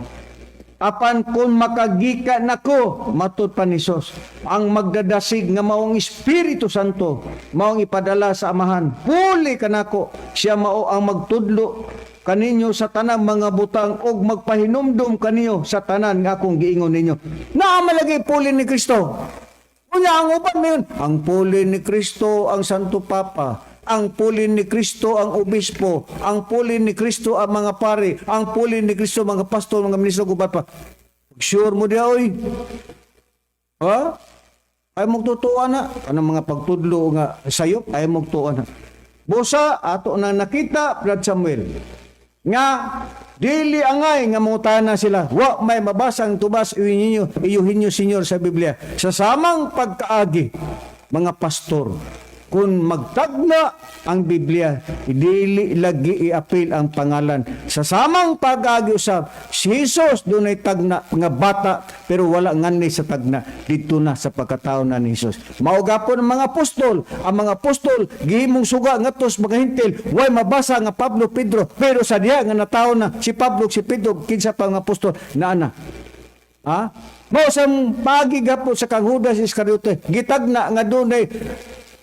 Apan kung makagika nako, matud pa ni Jesus, ang magdadasig nga maong Espiritu Santo, maong ipadala sa Amahan, puli kanako, siya mao ang magtudlo kaninyo sa tanang mga butang og magpahinumdum kaninyo sa tanan nga akong giingon ninyo. Naa malagi puli ni Kristo. Unya ang uban mayon, ang puli ni Kristo ang Santo Papa, ang puli ni Kristo ang obispo, ang puli ni Kristo ang mga pari, ang puli ni Kristo mga pastor, mga ministro, gubat pa. Sure mo diya, oy. Ha? Ay magtutuwa na. Anong mga pagtudlo nga sayop, ay magtuwa na. Busa, ato na nakita, Brad Samuel, nga dili angay nga mangutana sila. Wa may mabasang tubas iyo iyuhin niyo Senyor sa Biblia. Sa samang pagkaagi, mga pastor, kung magtagna ang Biblia, dili lagi iapil ang pangalan. Sa samang pag-agi usab, si Jesus dunay tagna nga bata pero wala ngani sa tagna dito na sa pagkatao na ni Jesus. Mao gapon ang mga apostol gihimong suga ngadto sa mga Hentil, way mabasa nga Pablo, Pedro, pero sa diha nga natawo na si Pablo, si Pedro, kinsa pa nga apostol naa na. Ha? Mao sa pagi gapon sa kang Judas Iscariote, gitagna nga dunay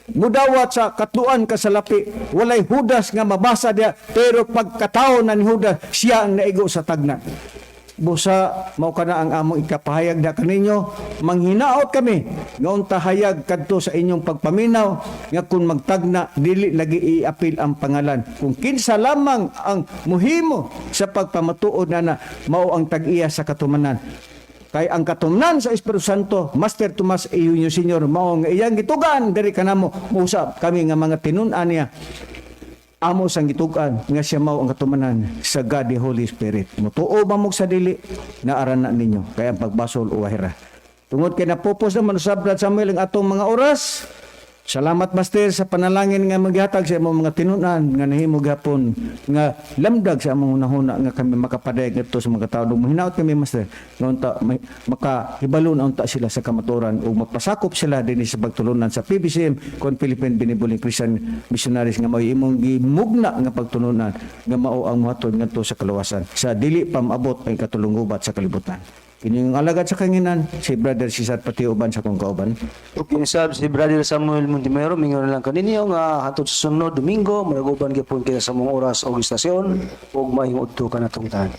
mudawat sa katluan kasalapi, walay Judas nga mabasa diya, pero pagkatao na ni Judas, siya ang naigo sa tagna. Busa mao kana ang among ikapahayag na kaninyo, manghinaot kami nga unta hayag kadto sa inyong pagpaminaw nga kung magtagna dili lagi iapil ang pangalan. Kung kinsa lamang ang muhimo sa pagpamatuod na na mao ang tag-iya sa katumanan. Kay ang katumnan sa Espiritu Santo, Master Tomas Eugenio Senior, mao nga iyang gitugan diri kanamo muusap kami nga mga tinun-an niya. Amo sang gitugan nga siya mao ang katumanan sa God the Holy Spirit. Mutuo ba mo sa dili, naara na ninyo kay ang pagbasol uwahira. Tungod kay napupos naman usab, Brad Samuel, ang atong mga oras. Salamat, Master, sa panalangin nga maghatag sa imong mga tinunan nga nahimo gihapon nga lamdag sa among hunahuna nga kami makapadayag ngadto sa mga tawo. Mahinaot kami, Master, nga unta may, makahibalo na unta sila sa kamatuoran ug magpasakop sila dinhi sa pagtulunan sa PBCM kon Philippine Benevolent Christian Missionaries nga mao'y imong gimugna nga pagtulunan nga mao ang mohatod ngadto sa kaluwasan sa dili pa maabot ang ikatulong gubat sa kalibutan. Kining alagad sa kanginan, si Brother Cesar Pati uban sa akong kauban. Ug kinsab si Brother Samuel Montemero, mingon lang kaninyo nga hantod sa sunod Domingo managuban gyapon kita sa mong oras og istasyon ug maayong udto kanatong tanan.